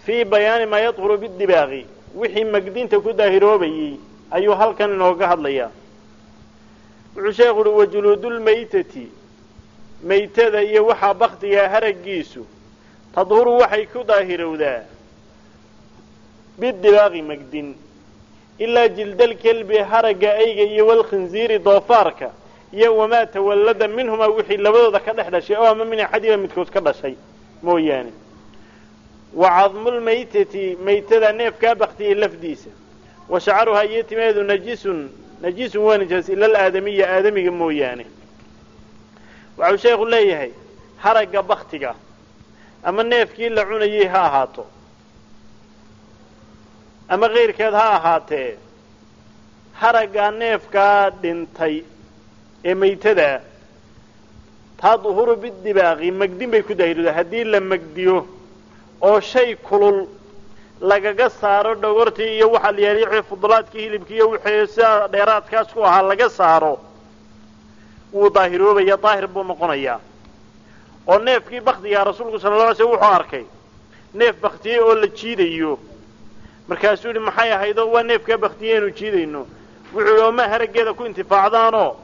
fii bayaani maa yadhuru bidibaaqi, wixii magdinta ku daahiroobayey ayuu halkan inooga hadlayaa. Wuxuu sheekhu uhi wajuluudulmaytati, maytada iyo waxaa baktigaa haraggiisu tadhuru waxay ku daahirowdaa bidibaaqi magdin, ilaa jildalkelbi haragga ayga iyo walkhinziiri doofaarka iyo wamaa tawallada minhumaa wixii labadooda ka dhex dhashay oo ama min axadiba midkood ka dhashay mooyaane. Wa cadmulmaytati, maytada neefkaa baktiyey lafdiisa, wa shacaruhaa iyo timaheedu najisun, najisun waa nijaas ila alaadamiya, aadamiga mooyaane. Waxau sheekhu leeyahay haragga baktiga ama neefkii la cunayey ha ahaato ama kayrkeed ha ahaatee, haragga neefkaa dhintay ee maytada tadhuru bidibaaqi, magdin bay ku daahiroodaa. Haddii la magdiyo oo shay kulul lagaga saaro dhogortii iyo waxa la yaaliy wixii fudlaadkii hilibkii iyo wixii sidaa dheeraadkaas ku ahaa laga saaro, wuu daahiroobaya, daahir buu noqonayaa. Oo neefkii baktigaa rasuulku sala alla alay slam wuxuu arkay neef baktiyey oo la jiidayo, markaasuu yihi maxay ahaydoo waa neefkaa baktiyey aynu jiidayno. Wuxuu yihi oo ma haraggeeda ku intifaacdaanoo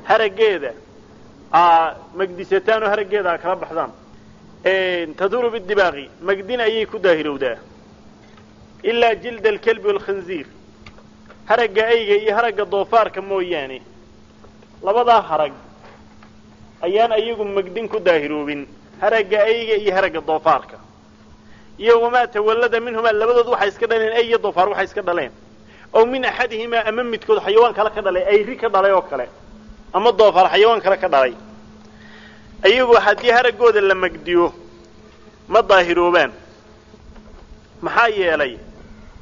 haraggeeda aa magdisataan oo haraggeeda aa kala baxdaan. Tadhuru bidibaaqi, magdin ayay ku daahirowdaa. Ilaa jilda alkalbi walkhinziir, haragga ayga iyo haragga doofaarka mooyaane, labadaa harag ayaan ayagu magdin ku daahiroobin, haragga ayga iyo haragga doofaarka. Iyo wamaa tawallada minhumaa, labadood waxay iska dhaleen, ay iyo doofaar waxay iska dhaleen, ow min axadihimaa ama midkood xayawaan kale ka dhalay, ayri ka dhalay oo kale ama doofaar xayawaan kale ka dhalay, ayagu haddii haraggooda la magdiyo ma daahiroobaan. Maxaa yeelay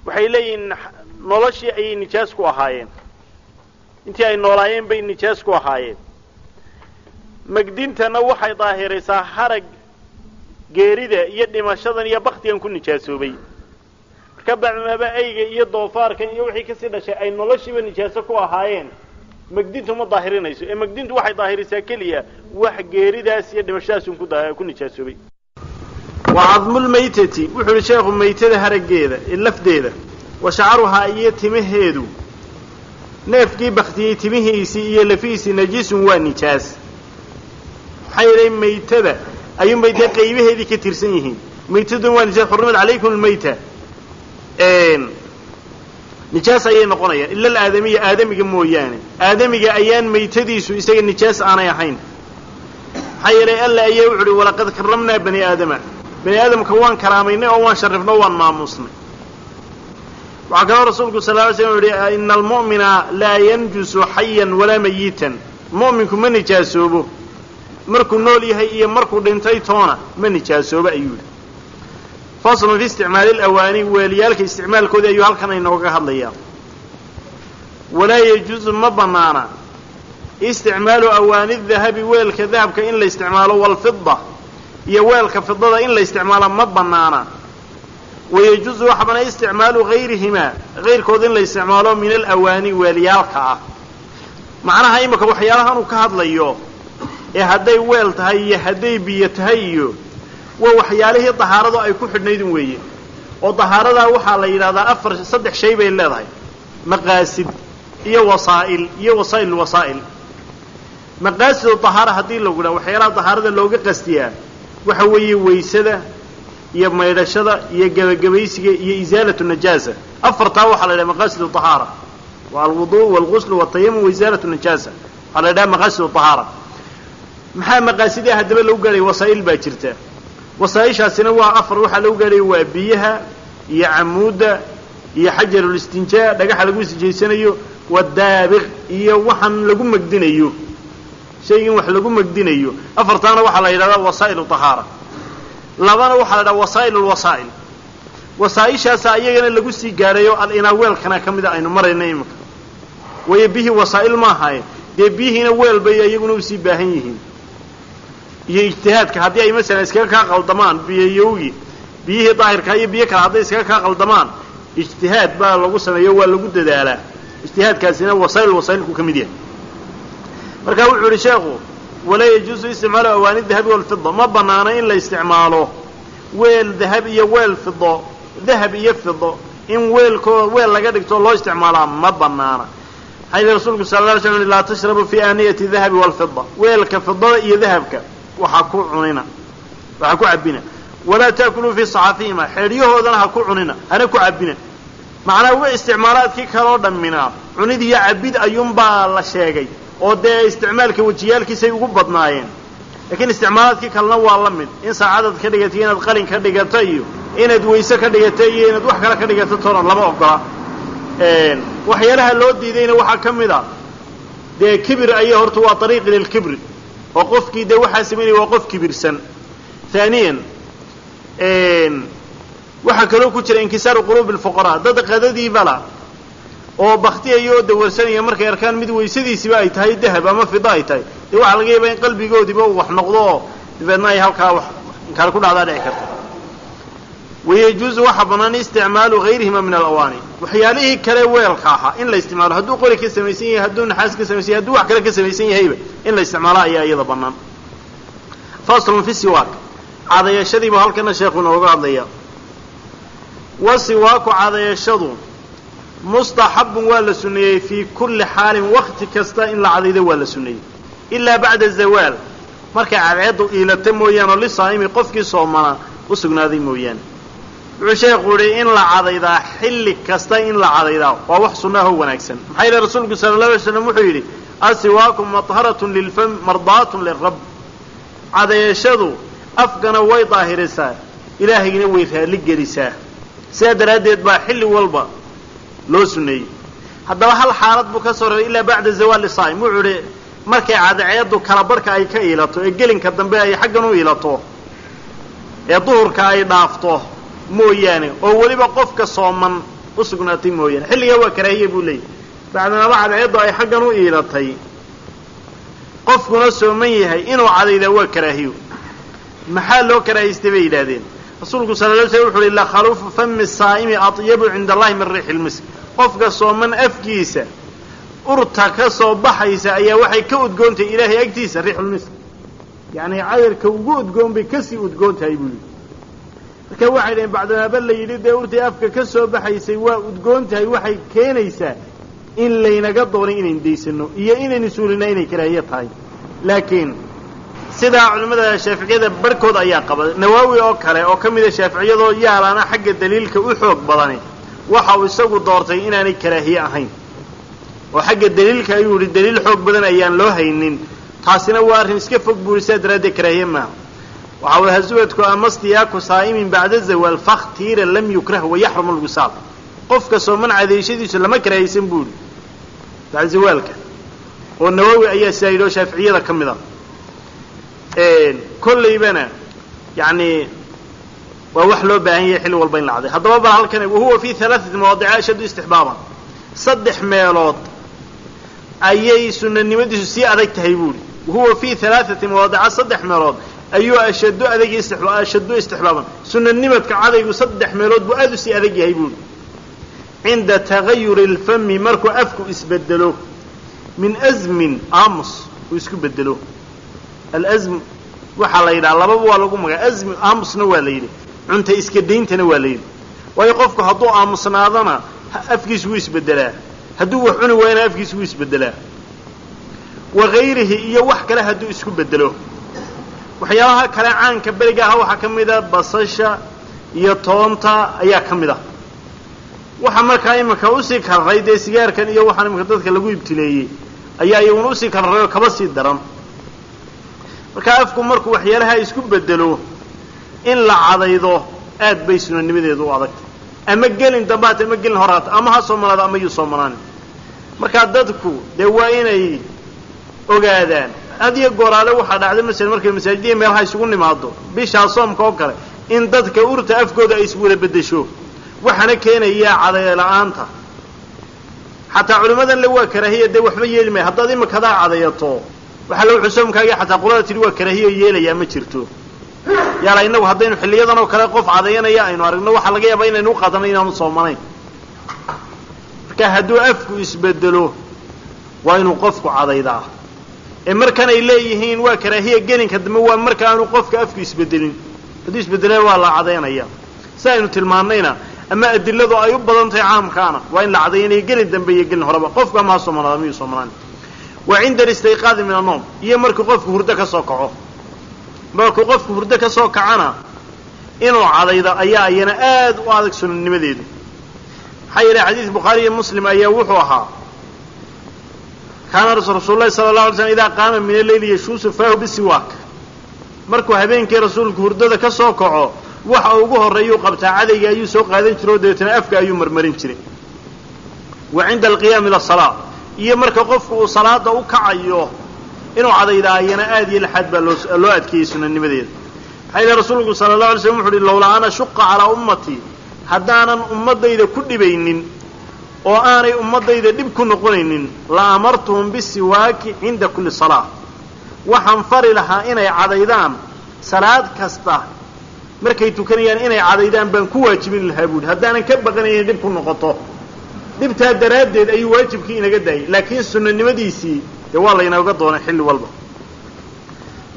waxay leeyihiin noloshii ayay nijaas ku ahaayeen, intii ay noolaayeen bay nijaas ku ahaayeen. Magdintana waxay daahiraysaa harag geerida iyo dhimashadan iyo baktigan ku nijaasoobay. Marka bacdamaaba ayga iyo doofaarkan iyo wixii kasii dhashay ay noloshiiba nijaaso ku ahaayeen, magdintu ma daahirinayso. Ee magdintu waxay daahirisaa keliya wax geeridaas iyo dhimashadaas un ku nijaasoobay. Wa cadmulmaytati, wuxuu yihi sheekhu, maytada haraggeeda lafdeeda, wa shacaruhaa iyo timaheedu, neefkii baktiyey timihiisii iyo lafihiisii, najisun waa nijaas. Maxaa yeelay maytada ayuunbay dee qaybaheedii ka tirsan yihiin. Maytaduna waa nijaas, xurrimad calaykum almayta, nijaas ayay noqonayaan ila alaadamiya, aadamiga mooyaane. Aadamiga ayaan maytadiisu isaga nijaas aanay ahayn. Maxaa yeelay alla ayaa wuxu uhi walaqad karamnaa bani aadama, bani aadamka waan karaamaynay oo waan sharifno, waan maamuusnay. Waxaa kaloo rasuulku sal ly slam uhi ina almu'mina laa yanjusu xayan walaa mayitan, mu'minku ma nijaasoobo markuu nool yahay iyo markuu dhintay toona ma nijaasoobo ayuu yihi. Faslun fi isticmaali alawaani, weeliyaalka isticmaalkoodii ayuu halkan inooga hadlayaa. Walaa yajuusu ma banaana isticmaalu awaani dahabi, weelka dahabka in la isticmaalo, walfida iyo weelka fidada in la isticmaalo ma banaana. Wayajuusu waxa banaa isticmaalu gayrihimaa, gayrkood in la isticmaalo min alawaani weelyaalka ah. Macnaha imika waxyaalahan uu ka hadlayo ee hadday weel tahay iyo hadday biyo tahay iyo waa waxyaalihii dahaaradu ay ku xidhnaydun weeye. Oo dahaaradaa waxaa la yidhahdaa afar saddex shay bay leedahay, maqaasid iyo wasaa'il iyo wasaa'il wasaa'il. Maqaasidu dahaara haddii lagu dhaha waxyaalaha dahaarada looga qastiyaa waxa weeye waysada iyo maydhashada iyo gebagabaysiga iyo isaalatu najaasa. Afartaa waxaa la yidhaha maqaasidu dahaara, waa alwudu walguslu waltayamum wa isaalatu najaasa, waxaa la yidhaha maqaasidu dahaara. Maxaa maqaasidaa haddaba lagu gaadhaya? Wasaa'il baa jirta. Wasaa'ishaasina waa afar. Waxaa lagu gaadhaya waa biyaha iyo camuudda iyo xajarulistinjaa, dhagaxa lagu istijaysanayo, wadaabiq iyo waxaan lagu megdinayo, shaygan wax lagu megdinayo. Afartaana waxaa la yidhahdaa wasaa'ilu tahaara. Labana waxaa la yidhaha wasaa'il lwasaa'il. Wasaa'ishaasa iyagana lagu sii gaadhayo al-inaa weelkana ka mida aynu marayna iminka. Waayo biyihii wasaa'il maahaye, dee biyihiina weel bay iyaguna usii baahan yihiin. Iyo ijtihaadka haddii ay masalan iskaga kaa qaldamaan biyayowgii, biyihii daahirkaa iyo biyo kale hadday iskaga kaa qaldamaan, ijtihaad baa lagu sameeyo, waa lagu dadaalaa. Ijtihaadkaasina wasaa'il wasaa'ilku ka mid yahay. Marka wuxuu yihi sheekhu walaa yajuusu isticmaalu awaani dahabi walfida, ma banaana in la isticmaalo weel dahab iyo weel fido, dahab iyo fido in weelkoo weel laga dhigto loo isticmaalaa ma banaana. Maxaa yidhi rasuulku sala la alay slam laa tashrabu fii aaniyati dahabi walfida, weelka fidada iyo dahabka waxaa ku cunina, waxaa ku cabbina. Walaa taakuluu fii saxaafihima, xeedhyahoodana ha ku cunina hana ku cabbina. Macnaa uga isticmaalaadkii kaloo dhamminaa cunid iyo cabbid ayuunbaa la sheegay oo dee isticmaalka wejiyaalkiisay ugu badnaayeen, laakiin isticmaalaadkii kalena waa la mid. In saacadaad ka dhigato, inaad qalin ka dhigato, iyo inaad wayse ka dhigato, iyo inaad wax kale ka dhigato toona lama ogola. Waxyaalaha loo diidayna waxaa ka mid a dee kibir aya horta waa ariiq lilkibri, oo qofkii dee waxaa samaynaya waa qof kibirsan. Haaniyan waxaa kaloo ku jira inkisaaru quluubi alfuqaraa, dad qadadiibala oo baktiyaya oo dawarsanaya markay arkaan mid waysadiisiba ay tahay dahab ama fida ay tahay, dee waxaa laga yaabaa in qalbigoodiiba uu wax noqdo oo dabeedna ay halkaa wax kale ku dhacdaa dhici karta. Wayajuusu waxaa bannaan isticmaalu gayrihima min alawaani, waxyaalihii kale weelka ahaa in la isticmaalo, hadduu qori ka samaysan yahay, hadduu naxaas ka samaysan yahay, hadduu wax kale ka samaysan yahayba in la isticmaalo ayaa iyada bannaan. Faslun fi siwaak, cadayashadiibu halkana sheekhu inooga hadlaya. Wasiwaaku cadayashadu mustaxabun waa la suneeyey fii kulli xaalin, wakti kasta in la cadaydo waa la suneeyey, ilaa bacda zawaal, markay cadceeddu iilata mooyaane, oo lisaa'imi qofkii soomana u sugnaaday mooyaane. Wuxuu sheekhu yihi in la cadaydaa xilli kasta in la cadaydaa waa wax sunnaahoo wanaagsan. Maxaa yeele rasuulku sala allahu alay slam wuxuu yidhi asiwaaku matharatun lilfam mardaatun lirab, cadayashadu afkana way daahirisaa, ilaahayna way raali gelisaa. Sidaa daraaddeed baa xilli walba loo suneeyey. Haddaba hal xaalad buu ka soo reebay ilaa bacda zawaali saa'im. Wuxuu idhi markay cadceeddu kala barhka ay ka iilato ee gelinka dambe ay xaggan u iilato ee duhurka ay dhaafto mooyaane, oo weliba qofka sooman u sugnaatay mooyaane, xilligaa waa karaahiye buu leeyahy. Bacdanaba cadceeddu ay xaggan u iilatay qofkuna sooman yahay inuu cadaydaa waa karaahiyo. Maxaa loo karaahiystay bay yidhaahdeen? Rasuulku sala la sl wuxu uhi la khaluufu fami saa'imi atyabu cinda allahi min riixi lmisk. Qofka sooman afkiisa urta ka soo baxaysa ayaa waxay ka udgoon tahay ilaahay agtiisa riixulmisk, yacni cadarka ugu udgoon bay kasii udgoon tahay buu yidhi. Marka waxay dhaheen bacdamaaba la yidhi dee urtii afka ka soo baxaysay waa udgoon tahay, waxay keenaysaa in laynaga doonay inaynu daysano iyo inaynu suulina inay karaahiye tahay. Laakiin sidaa culimmada shaaficiyada barhkood ayaa qaba, Nawaawi oo kale oo ka mida shaaficiyadoo yaalaana xagga daliilka u xoog badani waxa uu isagu doortay inaanay karaahiye ahayn, oo xagga daliilka ayuu yihi daliil xoog badan ayaan loo haynin, taasina waa arrin iska fog buuri, sidaa daraaddeed karaahiye maaha. Waxa uu hazubadku ama stiyaaku saa'imin bacda zawaal fakhtiira lam yukrah wayaxrumu lwisaal. Qofka sooman cadayshadiisu lama karaahiysan buu yihi bacda zawaalka, oo Nawaawi ayaa sidaa yidhi oo shaaficiyada ka mid a. Kollaybana yacni waa wax loo baahan yahay xilli walba in la caday. Haddaba bal halkan wahuwa fi halaaثati mawaadica ashaddu istixbaaban, saddex meelood ayay sunanimadiisu sii adag tahay buuhi. Wahuwa fi halaaثati mawaadica, saddex meelood ayuu ashaddu adag ashaddu istixbaaban, sunanimadka cadaygu saddex meelood buu aad u sii adag yahay buuhi. Cinda tagayuri اlfami, markuu afku isbedelo, min azmin aamus uu isku bedelo. Alazm waxaa la yidhaha lababa waa lagu magaa, azmi aamusna waa la yidhi, cunta iska dayntana waa la yidhi. Waayo qofku hadduu aamusnaadana afkiisu wuu isbedelaa, hadduu wax cuni waayana afkiisu wuu isbedelaa. Wa gayrihi iyo wax kale hadduu isku bedelo. Waxyaabaha kale caanka beriga aha waxaa ka mid a basasha iyo toonta ayaa ka mid ah. Waxa markaa iminka usii kararay dee sigaarkan iyo waxaan iminka dadka lagu ibtileeyey ayaa iyaguna usii kararay oo kaba sii daran. Markaa afku markuu waxyaalaha isku bedelo in la cadaydo aad bay sunanimadeedu u adagtay, ama gelin dambe hata ama gelin hore hata, ama ha soomanaado ama yuu soomanaanin. Markaa dadku dee waa inay ogaadaan had iyo gooraale waxaa dhacday masalan markay masaajidihii meelaha isugu nimaado bishaa soomka oo kale in dadka urta afkooda ay iswada beddesho, waxaana keenayaa caday la-aanta. Xataa culimmadan le waa karaahiya dee waxba yeeli maya haddaad imikadaa cadayato, waxaa la wuxuu soomkaagii xataa qolada tidhi waa karaahiya yeelayaa ma jirto. Yaala innagu haddaynu xilliyadan oo kale qof cadayanaya aynu aragno waxaa laga yaabaa inaynu u qaadano inaanu soomanayn. Marka hadduu afku isbedelo waa inuu qofku cadaydaa. Ee markan ay leeyihiin waa karaahiya gelinka dambe waa marka aanu qofka afku isbedelin, hadduu isbedelena waa la cadaynaya. Si aynu tilmaannayna ama adiladu ay u badan tahay caamkaana waa in la cadaynayo gelin dambe iyo gelin horeba, qofku ama ha soomanaado ama yuu soomanaan. Wa cinda alistayqaadi min annoom, iyo markuu qofku hurdo ka soo kaco. Markuu qofku hurdo ka soo kacana inuu cadaydo ayaa iyana aad u adag sunanimadeedu. Maxaa yeelay xadiis Bukhaari iyo Muslim ayaa wuxuu ahaa kaana rasuulullahi sala allahu alay slam idaa qaama min alleyli yashuusu faahu bisiwaak. Markuu habeenkii rasuulku hurdada ka soo kaco waxa ugu horreeyuu qabtaa cadayga ayuu soo qaadan jiray oo dabeetana afka ayuu marmarin jiray. Wa cinda alqiyaami ila salaa, iyo marka qofku uu salaada u kacayo inuu cadaydaa iyana aad iyo laxaad baa loo adkeeyey sunanimadeeda. Maxaa yeele rasuulku sala allahu alay slam wuxu uhi lowlaa ana shuqa calaa ummatii, haddaanan ummaddayda ku dhibaynin oo aanay ummaddayda dhib ku noqonaynin la amartuhum bisiwaaki cinda kulli salaa, waxaan fari lahaa inay cadaydaan salaad kasta markay tukanayaan inay cadaydaan baan ku waajibin lahaa buuhi, haddaanan ka baqanayn inay dhib ku noqoto. Dhibtaa daraaddeed ayuu waajibkii inaga daayay, laakiin sunanimadiisii dee waa laynooga doonay xilli walba.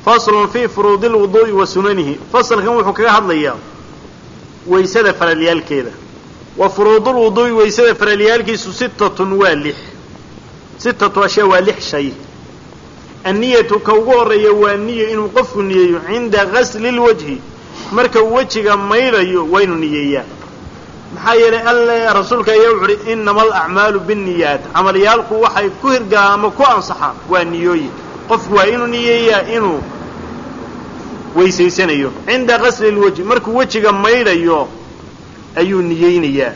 Faslun fii furuudi lwuduu'i wa sunanihi. Fasalkan wuxuu kaga hadlayaa waysada faralyaalkeeda. Wa furuudulwuduu'i, waysada faralyaalkiisu sittatun waa lix, sittatu ashyaa waa lix shay. Anniyatu ka ugu horreeya waa niyo, inuu qofku niyeeyo cinda gasli lwajhi, marka uu wejiga maydhayo waa inuu niyeeyaa. Maxaa yeelay alle rasuulka ayaa wuxu uhi innama alacmaalu binniyaat, camalyaalku waxay ku hirgalaan ama ku ansaxaan waa niyooyin. Qofku waa inuu niyeeyaa inuu weysaysanayo. Cinda gasli lwajhi, markuu wejiga maydhayo ayuu niyeynayaa.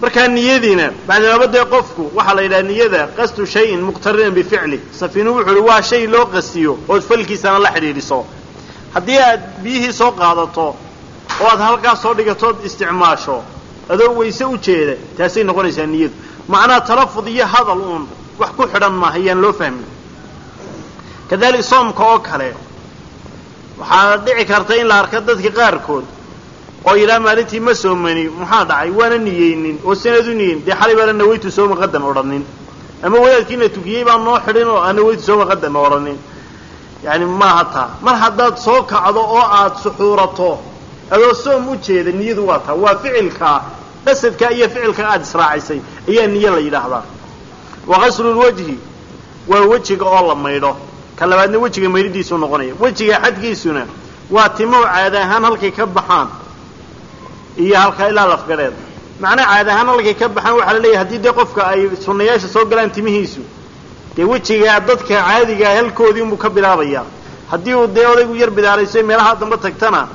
Markaa niyadiina bacdilaba dee qofku waxaa la yidhaha niyada qasdu shayin muqtarinan bificli. Safiinu wuxu uhi waa shay loo qastiyo ood falkiisana la xidhiidhiso. Haddii aad biyihii soo qaadato oo aad halkaas soo dhigatood isticmaasho adoo weyse u jeeda, taasay noqonaysaa niyadu. Macnaha talafud iyo hadal uun wax ku xidhan maaha, ayaan loo fahmin. Kadalik soomka oo kale waxaa dhici karta in la arko dadka qaarkood Oo yidhaha maalintii ma soomani, maxaa dhacay? Waana niyeynin oo sanad u niyeyn, dee xalay baana nawaytu sooma qadan odhanin, ama wadaadkiina tukiyey baan noo xidhin oo aan nawaytu sooma qadan odhanin. Yani maaha taa. Mar haddaad soo kacdo oo aada suxuurato adoo soom u jeeda, niyadu waa taa, waa ficilkaa qasadkaa iyo ficilka aada israacisay ayaa niyo la yidhaahdaa. Wa qaslu lwajhi, waa wejiga oo la maydho. Ka labaadna wejiga maydhidiisuu noqonaya. Wejiga xadkiisuna waa timow caada ahaan halkay ka baxaan iyo halkaa ilaa lafgadheed. Macnaa caada ahaan halkay ka baxaan waxaa la leeyahay haddii dee qofka ay sunnayaasha soo galaan timihiisu, dee wejigaa dadka caadigaa halkoodii unbuu ka bilaabayaa. Haddii uu dee odaygu yar bidaarayso meelaha dambe tagtana,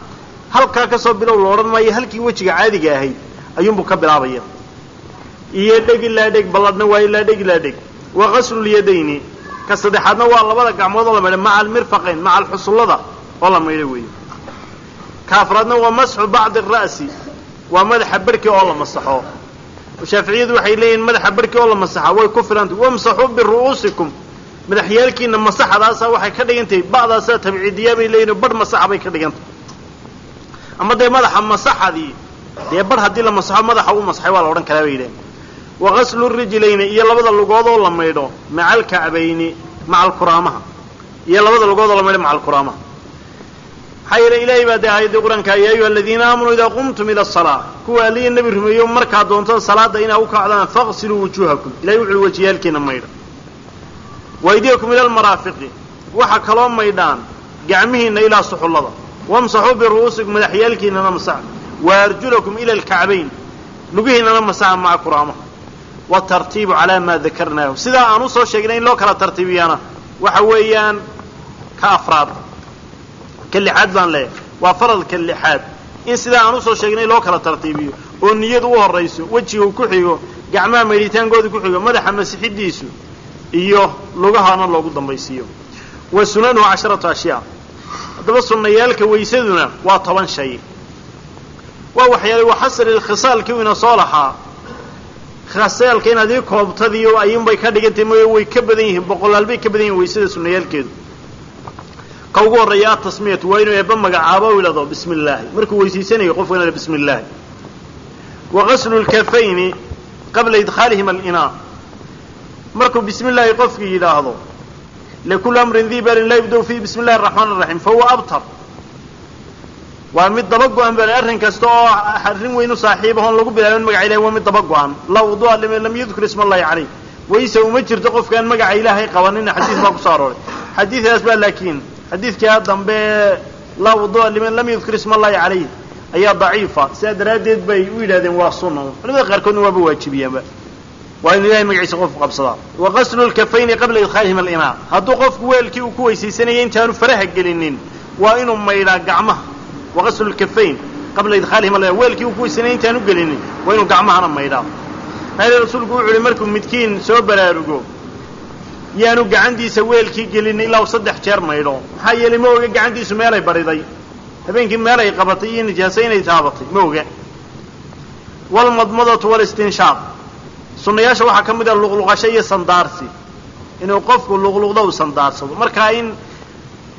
halkaa kasoo bilow la odhan maayo, halkii wejiga caadiga ahayd ayuunbuu ka bilaabaya. Iyo dheg ilaa dheg, balladhna waa ilaa dheg ilaa dheg. Wa qaslulyadayni, ka saddexaadna waa labada gacmood oo la maydho maca almirfaqayn, maca alxusullada oo la maydho weeye. Ka afraadna waa masxu bacdi ara'si, waa madaxa barhkii oo la masaxo. Shaaficiyadu waxay leeyihin madaxa barhkii oo la masaxa way ku filantay. Wamsaxuu biru'uusikum, madaxyaalkiina masaxadaasa waxay ka dhigantahay ba'daasaa tabciidiyaa bay leeyihin, barh masaxa bay ka dhigantay. Ama dee madaxa masaxadii dee barh haddii la masaxo madaxa u masaxay waa la odhan karaa bay yidhahen. Wa qaslu rijlayni, iyo labada lugood oo la maydho maca alkacbayni, maca alkuraamaha, iyo labada lugood oo la maydho maca alkuraamaha. Maxaa yeele ilaahay baa dee aayaddii qur-aanka, yaa ayuha aladiina aamanuu idaa qumtum ila asalaa, kuwa aliya nebi rumeeyo markaa doontada salaada inaa u kacdaan, faqsiluu wujuuhakum, ilahay wuxuui wajiyaalkiina maydha, waydiyakum ila almaraafiqi, waxa kaloo maydhaan gacmihiinna ilaa suxullada, wamsaxuu biru'uusikum, madaxyaalkiinana masaxa, wa arjulakum ila alkacbayn, lugihiinana masaxa maca kuraamaha. Watartiibu calaa maa dakarnaahu, sidaa aan usoo sheegnay in loo kala tartiibiyana waxa weeyaan ka afraad, ka lixaad baan leeyahay, waa faradka lixaad, in sidaa aan usoo sheegnay loo kala tartiibiyo oo niyadu u horayso, wejiga ku xigo, gacmaha maydhitaankooda ku xigo, madaxa masixidiisu iyo lugahana loogu dambaysiiyo. Wa sunanuhu 10 ashyaa. Haddaba sunnayaalka weysaduna waa 10 shay. Waa waxyaalay waxasri lkhisaalkii ina soo lahaa, khasaalka inaad ii koobtadiyo ayuunbay ka dhigantay mooye, way ka badan yihiin, boqolaal bay ka badan yihin weysada sunnayaalkeedu. Ka ugu horreeya atasmiyatu, waa inuu eebba magacaabo u yidhahdo bismi illaahi markuu weysaysanayo qofku ina bismi illaahi. Wa qaslu lkafayni qabla idkhaalihima alinaa, markuu bismi illaahi qofkii yidhaahdo, likulli amrin dii balin laa yabdau fiihi bismi illahi araxmaan araxiim fahuwa abtar, waa mid daba go-an bal arrin kasta oo arrin weyn u saaxiib ahoon lagu bilaabin magaca ilahay waa mid daba go-an. Laa wudu'a liman lam yadkur isma allahi caleyh, wayse uma jirto qofkaan magaca ilaahay qabanina, xadiis baa kusoo arooray. Xadiidaas baa laakiin xadiidkaa dambe laa wudu'a liman lam yadkur isma allahi caleyh ayaa daciifa, sidaa daraaddeed bay u yidhahdeen waa sunna. Culamada qaarkoodna waaba waajibiyaanba, waa inu ilahay magaciisa qofku qabsadaa. Wa qaslu lkafayni qabla idkhaalihima alinaa, hadduu qofku weelkii uu ku weysaysanayay intaanu faraha gelinin waa inuu maydhaa gacmaha. Wa qaslu lkafayn qabla idkhaalihima alinaa, weelkii uu ku weysanayay intaanu gelinin waa inuu gacmahana maydhaa. Maxaa yeele rasuulku wuxu uhi markuu midkiin soo baraarugo yaanu gacantiisa weelkii gelinin ilaa uu 3 jeer maydho. Maxaa yeelay ma oga gacantiisu meelay bariday, habeenkii meelay qabatay iyo nijaasa inay taabatay ma oga. Walmadmadatu walistinshaaq, sunnayaasha waxaa ka mid ah luqluqasho iyo sandaarsi, inuu qofku luqluqdo uu sandaarsado. Markaa in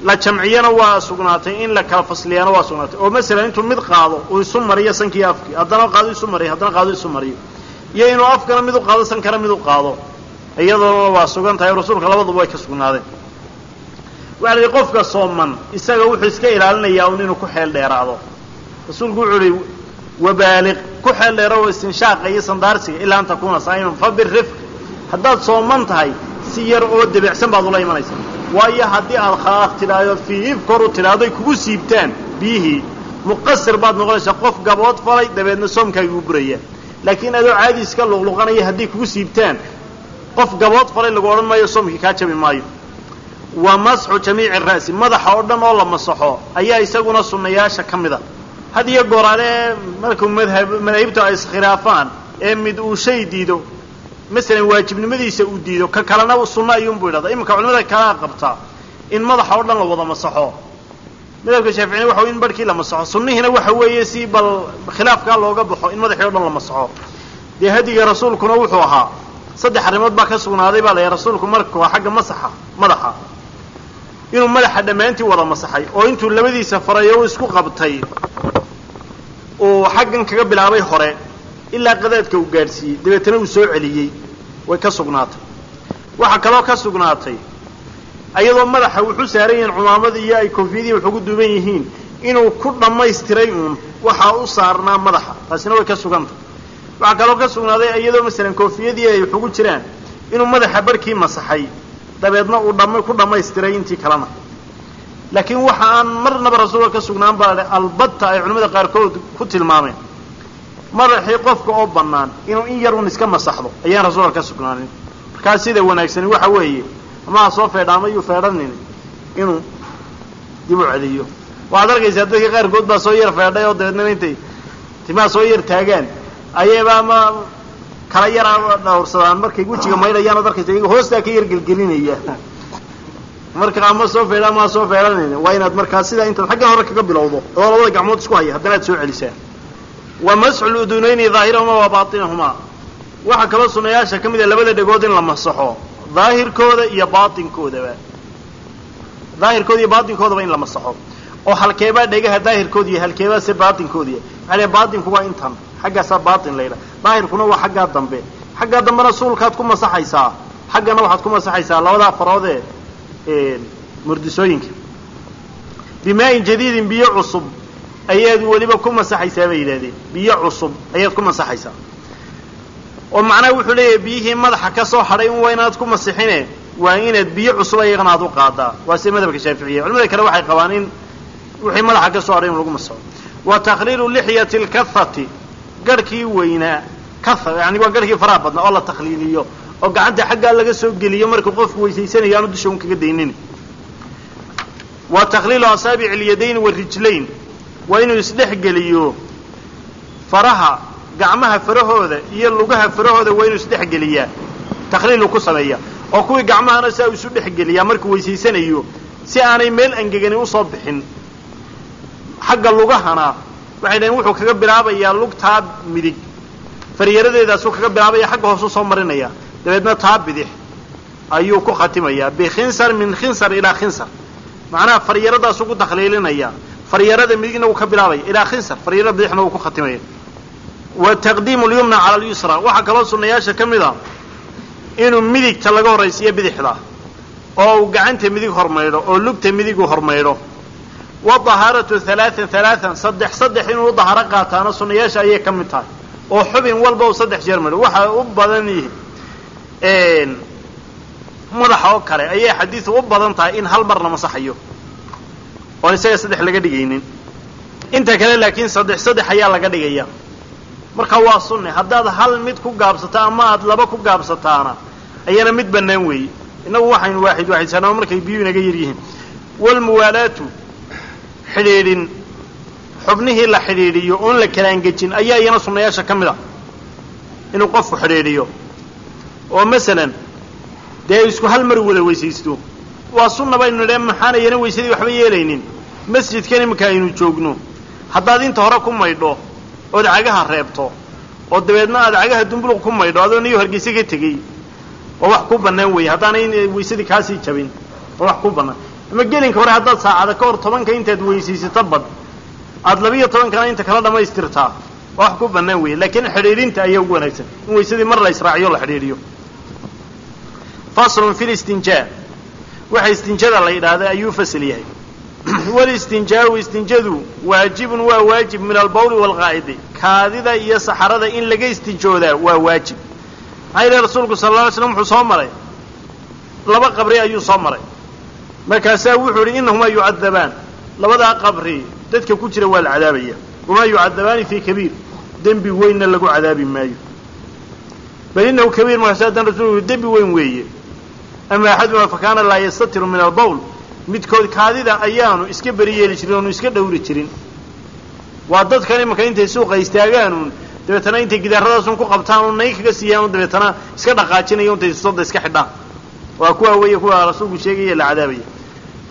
la jamciyana waa sugnaatay, in la kala fasliyana waa sugnaatay. Oo masalan intuu mid qaado uu isu mariyo sankii afkii, haddana qaado isu mariyo, haddana qaado isu mariyo, iyo inuu afkana mid u qaado sankana mid u qaado, iyadoona waa sugan tahay, rasuulka labaduba way ka sugnaadeen. Waxaa la yidhi qofka sooman isaga wuxuu iska ilaalinayaa un inuu ku xeel dheeraado. Rasuulku wuxuu uhi wabaaliq, ku xeel dheero istinshaaqa iyo sandaarsiga ilaa an takuuna saa'iman fa birifq. Haddaad sooman tahay si yar oo debecsan baad ula imanaysaa, waayo haddii aad khaaq tidhaahdo fiif kor u tidhaahdo kugu siibtaan biyihii, muqasir baad noqonaysaa, qof gabood falay, dabeedna soomkaagii u buraya. Laakiin adoo caadi iska luqluqanaya hadday kugu siibtaan, qof gabood falay lagu odhan maayo, soomkii kaa jabi maayo. Wa masxu jamiici ra'si, madaxa oo dhan oo la masaxo ayaa isaguna sunnayaasha ka mid a. Had iyo gooraale markuu madaahibtu ay iskhilaafaan ee mid uu shay diido, masalan waajibnimadiisa uu diido, ka kalena sunno ayuunbuu yidhahdaa. Iminka culimada kalaa qabtaa in madaxa oo dhan la wada masaxo, madhabka shaaficina waxa in barhkii la masaxo, sunnihiina waxa weeye si bal khilaafkaa looga baxo in madaxii o dhan la masaxo. Dee hadiga rasuulkuna wuxuu ahaa 3 arrimood baa ka sugnaaday baa la yahay rasuulku markuu xagga masaxa madaxa, inuu madaxa dhammaantii wada masaxay oo intuu labadiisa farayo uu isku qabtay Uu xaggan kaga bilaabay hore ilaa qadaadka uu gaadhsiiyey, dabeetana uu soo celiyey, way ka sugnaatay. Waxaa kaloo ka sugnaatay ayadoo madaxa wuxu saaran yihiin cumaamadii iyo ay koofiyadii wax ugu duuban yihiin inuu ku dhammaystiray uun waxaa u saarnaa madaxa, taasina way ka sugantay. Waxaa kaloo ka sugnaaday iyadoo masalan koofiyadii ay wax ugu jiraan inuu madaxa barhkii masaxay, dabeedna uu dham ku dhammaystiray intii kalena. Laakiin waxa aan marnaba rasuulka ka sugnaan baa albatta ay culimmada qaarkood ku tilmaameen madaxii qofka oo bannaan inuu in yar un iska masaxdo ayaan rasuulka ka sugnaanin. Markaa sida wanaagsani waxa weeye ama ha soo feedha ama yuu feedhanin inuu dib u celiyo. Waxaad arkaysaa dadka qaarkood baa soo yar feedhay oo dabeedna intay timaha soo yar taagaan ayayba ama kala yara dhawrsadaan markay wejiga maydhayaan, ood arkaysa iyaga hoostaa ka yar gelgelinaya. Marka ama soo feedha ama ha soo feedhanin, waa inaad markaa sidaa intaad xaggan hore kaga bilowdo adoo labada gacmood isku haya haddana aad soo celisaa. Wa masxu ludunayni daahirahumaa wa baatinahumaa. Waxaa kaloo sunayaasha ka mid a labada dhegood in la masaxo, daahirkooda iyo baatinkoodaba, daahirkooda iyo baatinkoodaba in la masaxo. Oo halkeebaa dhegaha daahirkooda iyo halkeebaa se baatinkooda yahay? Maxaa leeyahay baatinku waa intan xaggaasaa baatin la yidhaha, daahirkuna waa xaggaa dambe. Xaggaa dambena suulkaad ku masaxaysaa, xaggana waxaad ku masaxaysaa labadaa farood ee murdisooyinka. Bimaa-in jadiidin, biyo cusub ayaad weliba ku masaxaysaa bay yidhahdeen, biyo cusub ayaad ku masaxaysaa. Oo macnaha wuxuu leeyahay biyihii madaxa ka soo hadhay un waa inaad ku masixine, waa inaad biyo cusub ayagana aad u qaadaa. Waa sida madhabka shaaficiya. Culimada kale waxay qabaan in wixii madaxa ka soo hadhay in lagu masaxo. Wa takhliilu lixyati lkathati, garhkii weynaa, katha yani waa garhkii faraha badnaa oo la takhliiliyo oo gacanta xaggaa laga soo geliyo markuu qofku weysaysanayo aanu dusha un kaga daynin. Wa takhliilu asaabici alyadayn warijlayn, waa inuu isdhex geliyo faraha gacmaha farahooda iyo lugaha farahooda, waa inuu isdhex geliyaa, takhliilu ku sameeya, oo kuwii gacmahana saa isu dhex geliyaa markuu weysaysanayo si aanay meel angegani usoo bixin. Xagga lugahana waxay dhaheen wuxuu kaga bilaabayaa lugtaa midig faryaradeedaasuu kaga bilaabaya, xagga hoosu soo marinaya, dabeedna taa bidix ayuu ku khatimayaa bikhinsar min khinsar ilaa khinsar. Macnaha faryaradaasuu ku takhliilinaya, faryarada midigna wuu ka bilaabaya ilaa khinsar, faryarada bidixna wuu ku khatimaya. Wa taqdiimu lyumna cala alyusra, waxaa kaloo sunayaasha ka mid a inuu midigta laga horraysiiyo bidixda, oo uu gacanta midig hormaydho oo lugta midigu hormaydho. Wa dahaaratu halaaan halaaan, saddex saddex inuu u dahaaro qaataana sunayaasha ayay ka mid tahay, oo xubin walba uu saddex jeer maydho. Waxa u badan yihi madaxa oo kale ayay xadiidu u badan tahay in hal mar la masaxayo oon isaga saddex laga dhigaynin. Inta kale laakiin saddex saddex ayaa laga dhigaya. Marka waa sunne haddaad hal mid ku gaabsato ama aad laba ku gaabsataana ayana mid bannaan weeye. Innagu waxaynu waaxid waaxidsanaa markay biyuhu inaga yar yihiin. Walmuwaalaatu, xidhiidhin xubnihii la xidhiidhiyo oon la kala angejin ayaa iyana sunnayaasha ka mid ah, inuu qofku xidhiidhiyo oo masalan dee isku hal mar wada weysaysto waa sunna baynu nidhe. Maxaan iyana weysadii waxba yeelaynin? Masjidkan iminka aynu joogno haddaad inta hore ku maydho ood cagaha reebto oo dabeedna aad cagaha dumbuluq ku maydho adoo niyo hargeysa ka tegey, oo wax ku bannaan weeye haddaanay weysadii kaasii jabin, oo wax ku bannaan. Ama gelinka hore haddaad saacada ka hor 10-ka intaad weysaysato badh aad 12-kana inta kala dhamaystirtaa, waa wax ku bannaan weeye. Laakiin xidhiidhinta ayaa ugu wanaagsan in weysadii mar la israaciyo la xidhiidhiyo. Faslun fi listinjaa, waxa istinjada la yidhaahda ayuu fasal yahay. Walistinjaau, istinjadu, waajibun, waa waajib, min albawli waalqaa'idi, kaadida iyo saxarada in laga istinjoodaa waa waajib. Maxaa yeele rasuulku sala alla alay slam wuxuu soo maray laba qabri ayuu soo maray, markaasaa wuxuu idhi innahumaa yucadabaan, labadaa qabri dadka ku jira waa la cadaabaya, wamaa yucadabaani fii kabiir, dembi weynna lagu cadaabi maayo, bal innahu kabiir. Markaasa haddana rasuulku dembi weyn weeye. Ama axadumaa fa kaana laa yastatiru min albawl, midkood kaadida ayaanu iska beri yeeli jirin oonu iska dhowri jirin. Waa dadkan imanka intay suuqa istaagaanuun dabeetana intay gidaaradaasuun ku qabtaan un nay kaga siiyaan dabeetana iska dhaqaajinayo intay soda iska xidhaan, waa kuwa weeye kuwa rasuulku sheegaya la cadaabaya.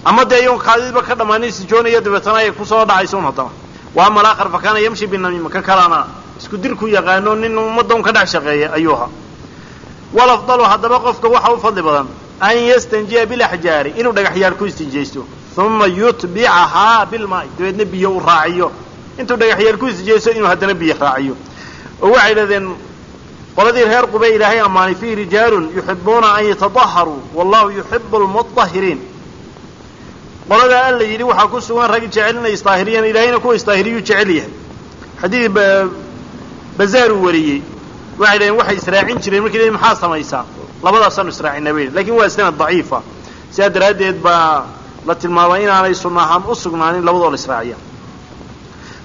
Ama dee iyagoon kaadidiba ka dhammaanin sijoonaya dabeetana ay kusoo dhacayso un haddana. Wa ama alaakhar fa kaana yamshi binamiima, ka kalana isku dirku yaqaano nin ummadda un ka dhex shaqeeya ayuu ahaa. Walafdalu, haddaba qofka waxa u fadli badan an yastanjiya bilaxjaari, inuu dhagaxyaal ku istinjaysto, uma yutbicahaa bilmaai, dabeedna biyo u raaciyo. Intuu dhagaxyaal ku istijeysto inuu haddana biyo raaciyo. Oo waxay yidhahdeen qoladii reer Qube Ilaahay ammaanay, fiihi rijaalun yuxibuuna an yatadaharuu wallahu yuxibu almutahiriin. Qoladaa alla yidhi waxaa ku sugan rag jecel inay isdaahiriyaan, Ilaahayna kuwa isdaahiriyuu jecel yahay. Xadiid Bazaaruu wariyey, waxay dhaheen waxay israacin jireen markii la maxaa samaysaa, labadaasaanu israacinaa bay. Lakin waa sanad daciifa, sidaa daraaddeed baa la tilmaamay inaanay sunna ahaan u sugnaanin labadoo la israaciya.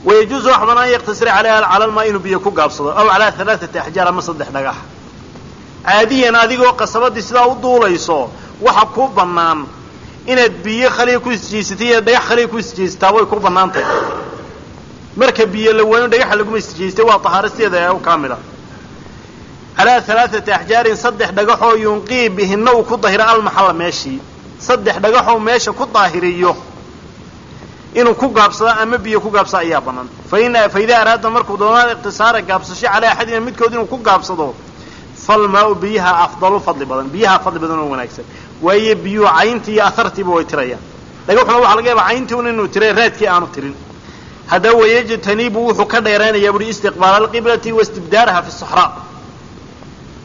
Wayajuuzu wax banaan an yaktasira calayha cala almaa, inuu biyo ku gaabsado, aw calaa halaaثati axjaar, ama saddex dhagax. Caadiyan adigoo qasabadii sidaa u duulayso, waxa kuu bannaan inaad biyo khaliya ku isjeysatay iyo dhagax khaliya ku isjeysataa, way ku bannaan tahay. Marka biyo la waayo dhagaxa laguma isjeystay, waa tahaaro sideeda u kaamila. Calaa halaaثati axjaarin, saddex dhagaxoo, yunqii bihinna, uu ku dahiro, almaxalla, meeshii, saddex dhagaxoo meesha ku daahiriyo inuu ku gaabsado ama biyo ku gaabsado ayaa bannaan. Fa idaa araada, markuu doonaan, iqtisaara, gaabsasho, calaa axadina, midkood inuu ku gaabsado, falmaau, biyaha, afdalu, fadli badan, biyaha fadli badan oo wanaagsan. Waayo biyuhu cayntii iyo ahartiiba way tirayaan. Dhagaxuna waxaa laga yaabaa cayntii un inuu tiray, raadkii aanu tirin. Haddaba wayajtanibu, wuxuu ka dheeraynayaa buhi, istiqbaala alqiblati waistibdaaraha fi saxraa.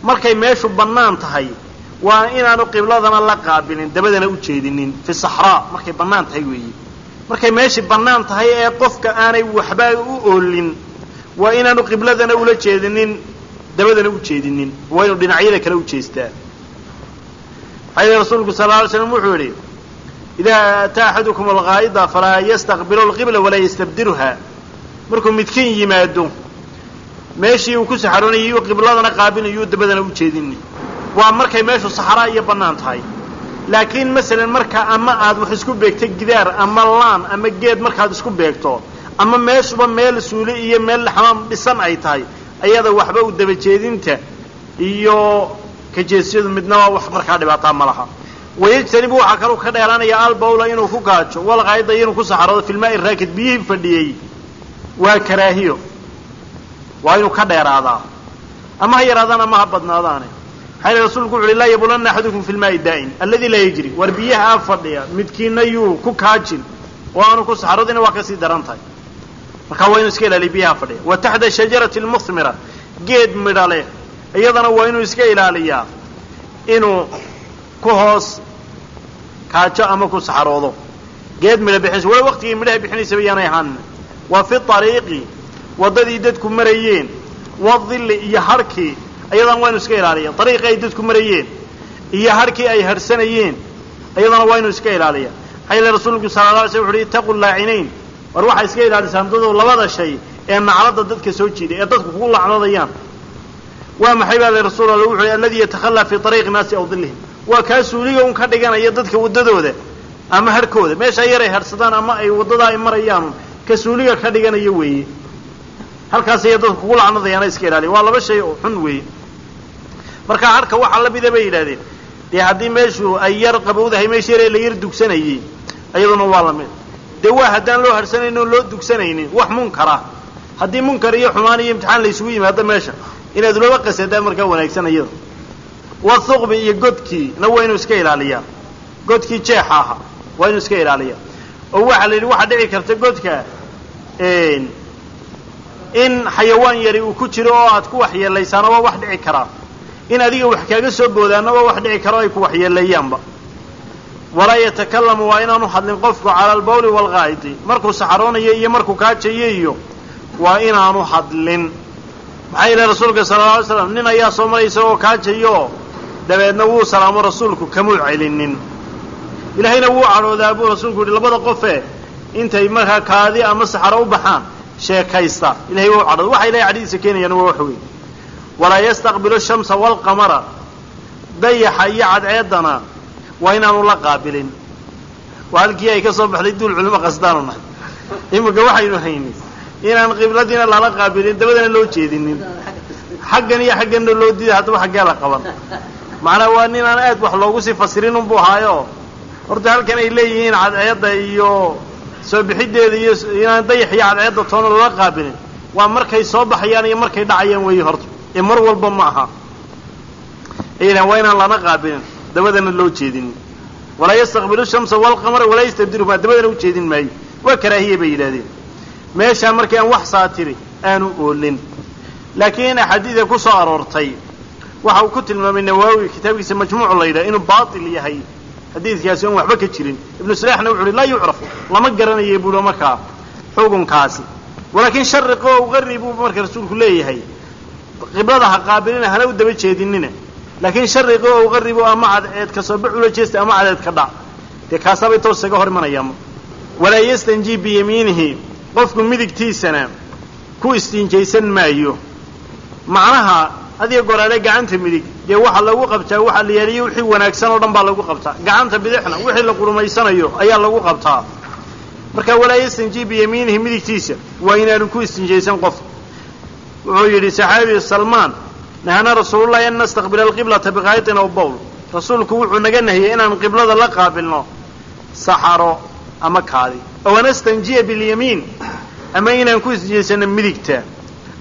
Markay meeshu bannaan tahay waa inaanu qibladana la qaabilin, dabadana u jeedinin. Fi saxraa, markay bannaan tahay weeye. Markay meeshii bannaan tahay ee qofka aanay waxba u oolin, waa inaanu qibladana ula jeedinin, dabadana u jeedinin, waa inuu dhinacyada kale u jeestaa. Maxaa yeele Rasuulku sal lla alay slam wuxuu yidhi: idaa ataa axadukum alghaa'ida falaa yastaqbilu alqibla walaa yastabdiruha. Markuu midkiin yimaado meeshii uu ku saxaroonayay, yuu qibladana qaabilin, yuu dabadana u jeedinin. Waa markay meeshu saxraa iyo bannaan tahay. Laakiin masalan marka ama aad wax isku beegto, gidaar ama laan ama geed markaad isku beegto, ama meeshuba meel suuli iyo meel xamaam dhisan ay tahay, ayada waxba u dabajeedinta iyo kajeesyadu midnaba wax markaa dhibaataa ma laha. Wayajtanibu, waxaa kaluu ka dheeraanaya, albawla, inuu ku gaajo, walqaayida, inuu ku saxaroodo, filmaai raakid, biyihii fadhiyey, waa karaahiyo, waa inuu ka dheeraadaa, ama ha yaraadaan ama ha badnaadaane. Maxaa yele Rasuulku wuxu uhi: laa yabulanna axadukum fi lmaai daa'im alladii laa yajri. War biyaha fadhiya midkiina yuu ku kaajin oo aanu ku saxaroodina, waa kasii daran tahay. Marka waa inuu iska ilaaliyo biyaha fadhiya. Wa taxta shajarati lmuhmira, geed midha leh iyadana waa inuu iska ilaaliyaa inuu ku hoos kaajo ama ku saxaroodo. Geed midha bixinaysa, wala waqtigii midhaha bixinaysaba yaanay ahaanin. Wa fi ariiqi, waddadii dadku marayeen, wadilli, iyo harhkii, ayadana waa inu iska ilaaliya. Ariiqii ay dadku marayeen iyo harhkii ay harhsanayeen ayadana waa inuu iska ilaaliya. Maxaa yeele Rasuulku sala la alay slam wuxu uhi: itaqu laacinayn. War waxaa iska ilaalisaan dadow labada shay ee naclada dadka soo jiiday, ee dadku kugu lacnadayaan. Waa maxay, baa li Rasuul Alla? Wuxu uhi: alladii yatakhalaa fii ariiqi naasi aw dillihim. Waa kaa suuliga un ka dhiganaya dadka waddadooda ama harhkooda, meeshaa yar ay harhsadaan ama ay waddadaa ay marayaanun ka suuliga ka dhiganaya weeye. Halkaas ayay dadku kugu lacnadayaana, iska ilaaliya. Waa laba shay oo xun weeye. Marka harka waxaa la mida bay yidhahdeen, dee haddii meeshu ay yar qabowdahay, meesha yaree la yar dugsanayey, iyaduna waa lamid. Dee waa haddaan loo harsanaynin oo loo dugsanaynin wax munkara. Haddii munkar iyo xumaan iyo imtixaan la isugu yimaado meesha, inaad looba qasadaa markaa wanaagsan iyada. Wathuqbi, iyo godkii na waa inuu iska ilaaliyaa. Godkii jeexa ahaa waa inuu iska ilaaliyaa. Oo waxaa la yidhi waxaa dhici karta godka in xayawaan yari uu ku jiro oo aad ku waxyeelaysaana, waa wax dhici karaa. In adiga wax kaaga soo boodaana waa wax dhici karo, ay ku waxyeeleeyaanba. Walaa yatakalamu, waa inaanu hadlin qofku, cala albawli waalghaa'idi, markuu saxaroonayo iyo markuu kaajayo iyo waa inaanu hadlin. Maxaa yeele Rasuulka sala alla alay slam nin ayaa soo maray isagoo kaajayo, dabeedna wuu salaamo, Rasuulku kamuu celinin. Ilaahayna wuu cadhoodaa buu Rasuulku yihi labada qofe intay markaa kaadi ama saxaro u baxaan sheekaysta, Ilahay waa u cadhooda. Waxa Ilahay cadhadiisa keenayaan waa wax weyn. Walaa yastaqbilu shamsa waalqamara, dayaxa iyo cadceeddana waa inaanu la qaabilin. Waa halkii ay ka soo baxday duul culimo qasdaanu nahay. Iminka waxaynu haynay inaan qibladiina lala qaabilin, dabadana loo jeedinin, xaggan iyo xagganna loo diiday. Haddaba xaggee la qaban? Macnaa waa ninaan aad wax loogu sii fasirin unbuu ahaayo. Horta halkan ay leeyihiin cadceedda iyo soo bixiddeeda iyo inaan dayax iyo cadceedda toona lala qaabilin, waa markay soo baxayaan iyo markay dhacayaan weeye horta, ee mar walba ma aha. Ay yidhahan waa inaan lana qaabilin, dabadana loo jeedinin. Walaa yastaqbilu shamsa walqamara walaa yastabdiluhuma, dabadana ujeedin maayo, waa karaahiye bay yidhahdeen. Meeshaa markii aan wax saatiri aanu oolin. Laakiin axaadiida ku soo aroortay waxa uu ku tilmaamay Nawaawi kitaabkiisa Majmuuc la yidhaha inuu baatil yahay xadiidkaasi, oon waxba ka jirin. Ibnu Salaaxna wuxu uhi laa yucraf, lama garanayo buuhi markaa xukunkaasi, walaakiin shariqo ow qarib buu marka rasuulku leeyahay, qiblada ha qaabilina hana u daba jeedinina, laakiin shariqo ow qarib ama cadceed ka soo bax ula jeesta ama cadceed ka dhac, dee kaasaabay toos isaga hor imanayaan. Walaa yastanjii biyamiinihi, qofku midigtiisana ku istinjaysan maayo. Macnaha adiga goraale gacanta midig dee waxa lagu qabtaa waxa la yeeliyo wixii wanaagsan oo dhan baa lagu qabtaa, gacanta bidixna wixii la qurumaysanayo ayaa lagu qabtaa. Marka walaa yastanjii biyamiinihi, midigtiisa waa inaanu ku istinjaysan qof. Wuxuu yidhi saxaabi Salmaan, nahana rasuulullahi an nastaqbila alqiblata biqaayitin aw bowl, rasuulku wuxuu naga nahiyey inaan qiblada la qaabilno saxaro ama kaadi, aw nastanjiya bilyamiin, ama inaan ku istinjaysano midigta,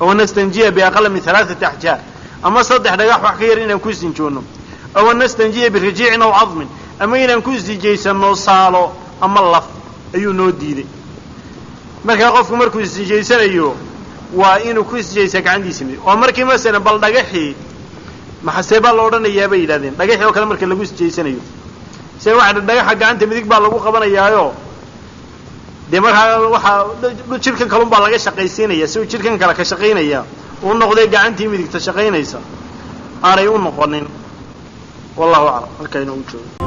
aw nastanjiya biaqala min 3 axjaar, ama 3 dhagax wax ka yar inaan ku istinjoono, aw nastanjiya birajiicin aw cadmin, ama inaan ku istinjaysano saalo ama laf ayuu noo diiday. Markaa qofku markuu istinjaysanayo waa inuu ku istinjaysaa gacantiisa midig. Oo markii masalan bal dhagaxii maxasee baa la odhanayaa bay yidhahdeen, dhagaxii oo kale marka lagu istinjaysanayo se waxa dhagaxa gacanta midig baa lagu qabanayaayo, dee markaa waxaa jidhkan kalun baa laga shaqaysiinaya, si uu jidhkan kale ka shaqaynaya uu noqday gacantii midigta shaqaynaysa aanay u noqonin. Wallahu aclam. Halkaa inoogu joogo.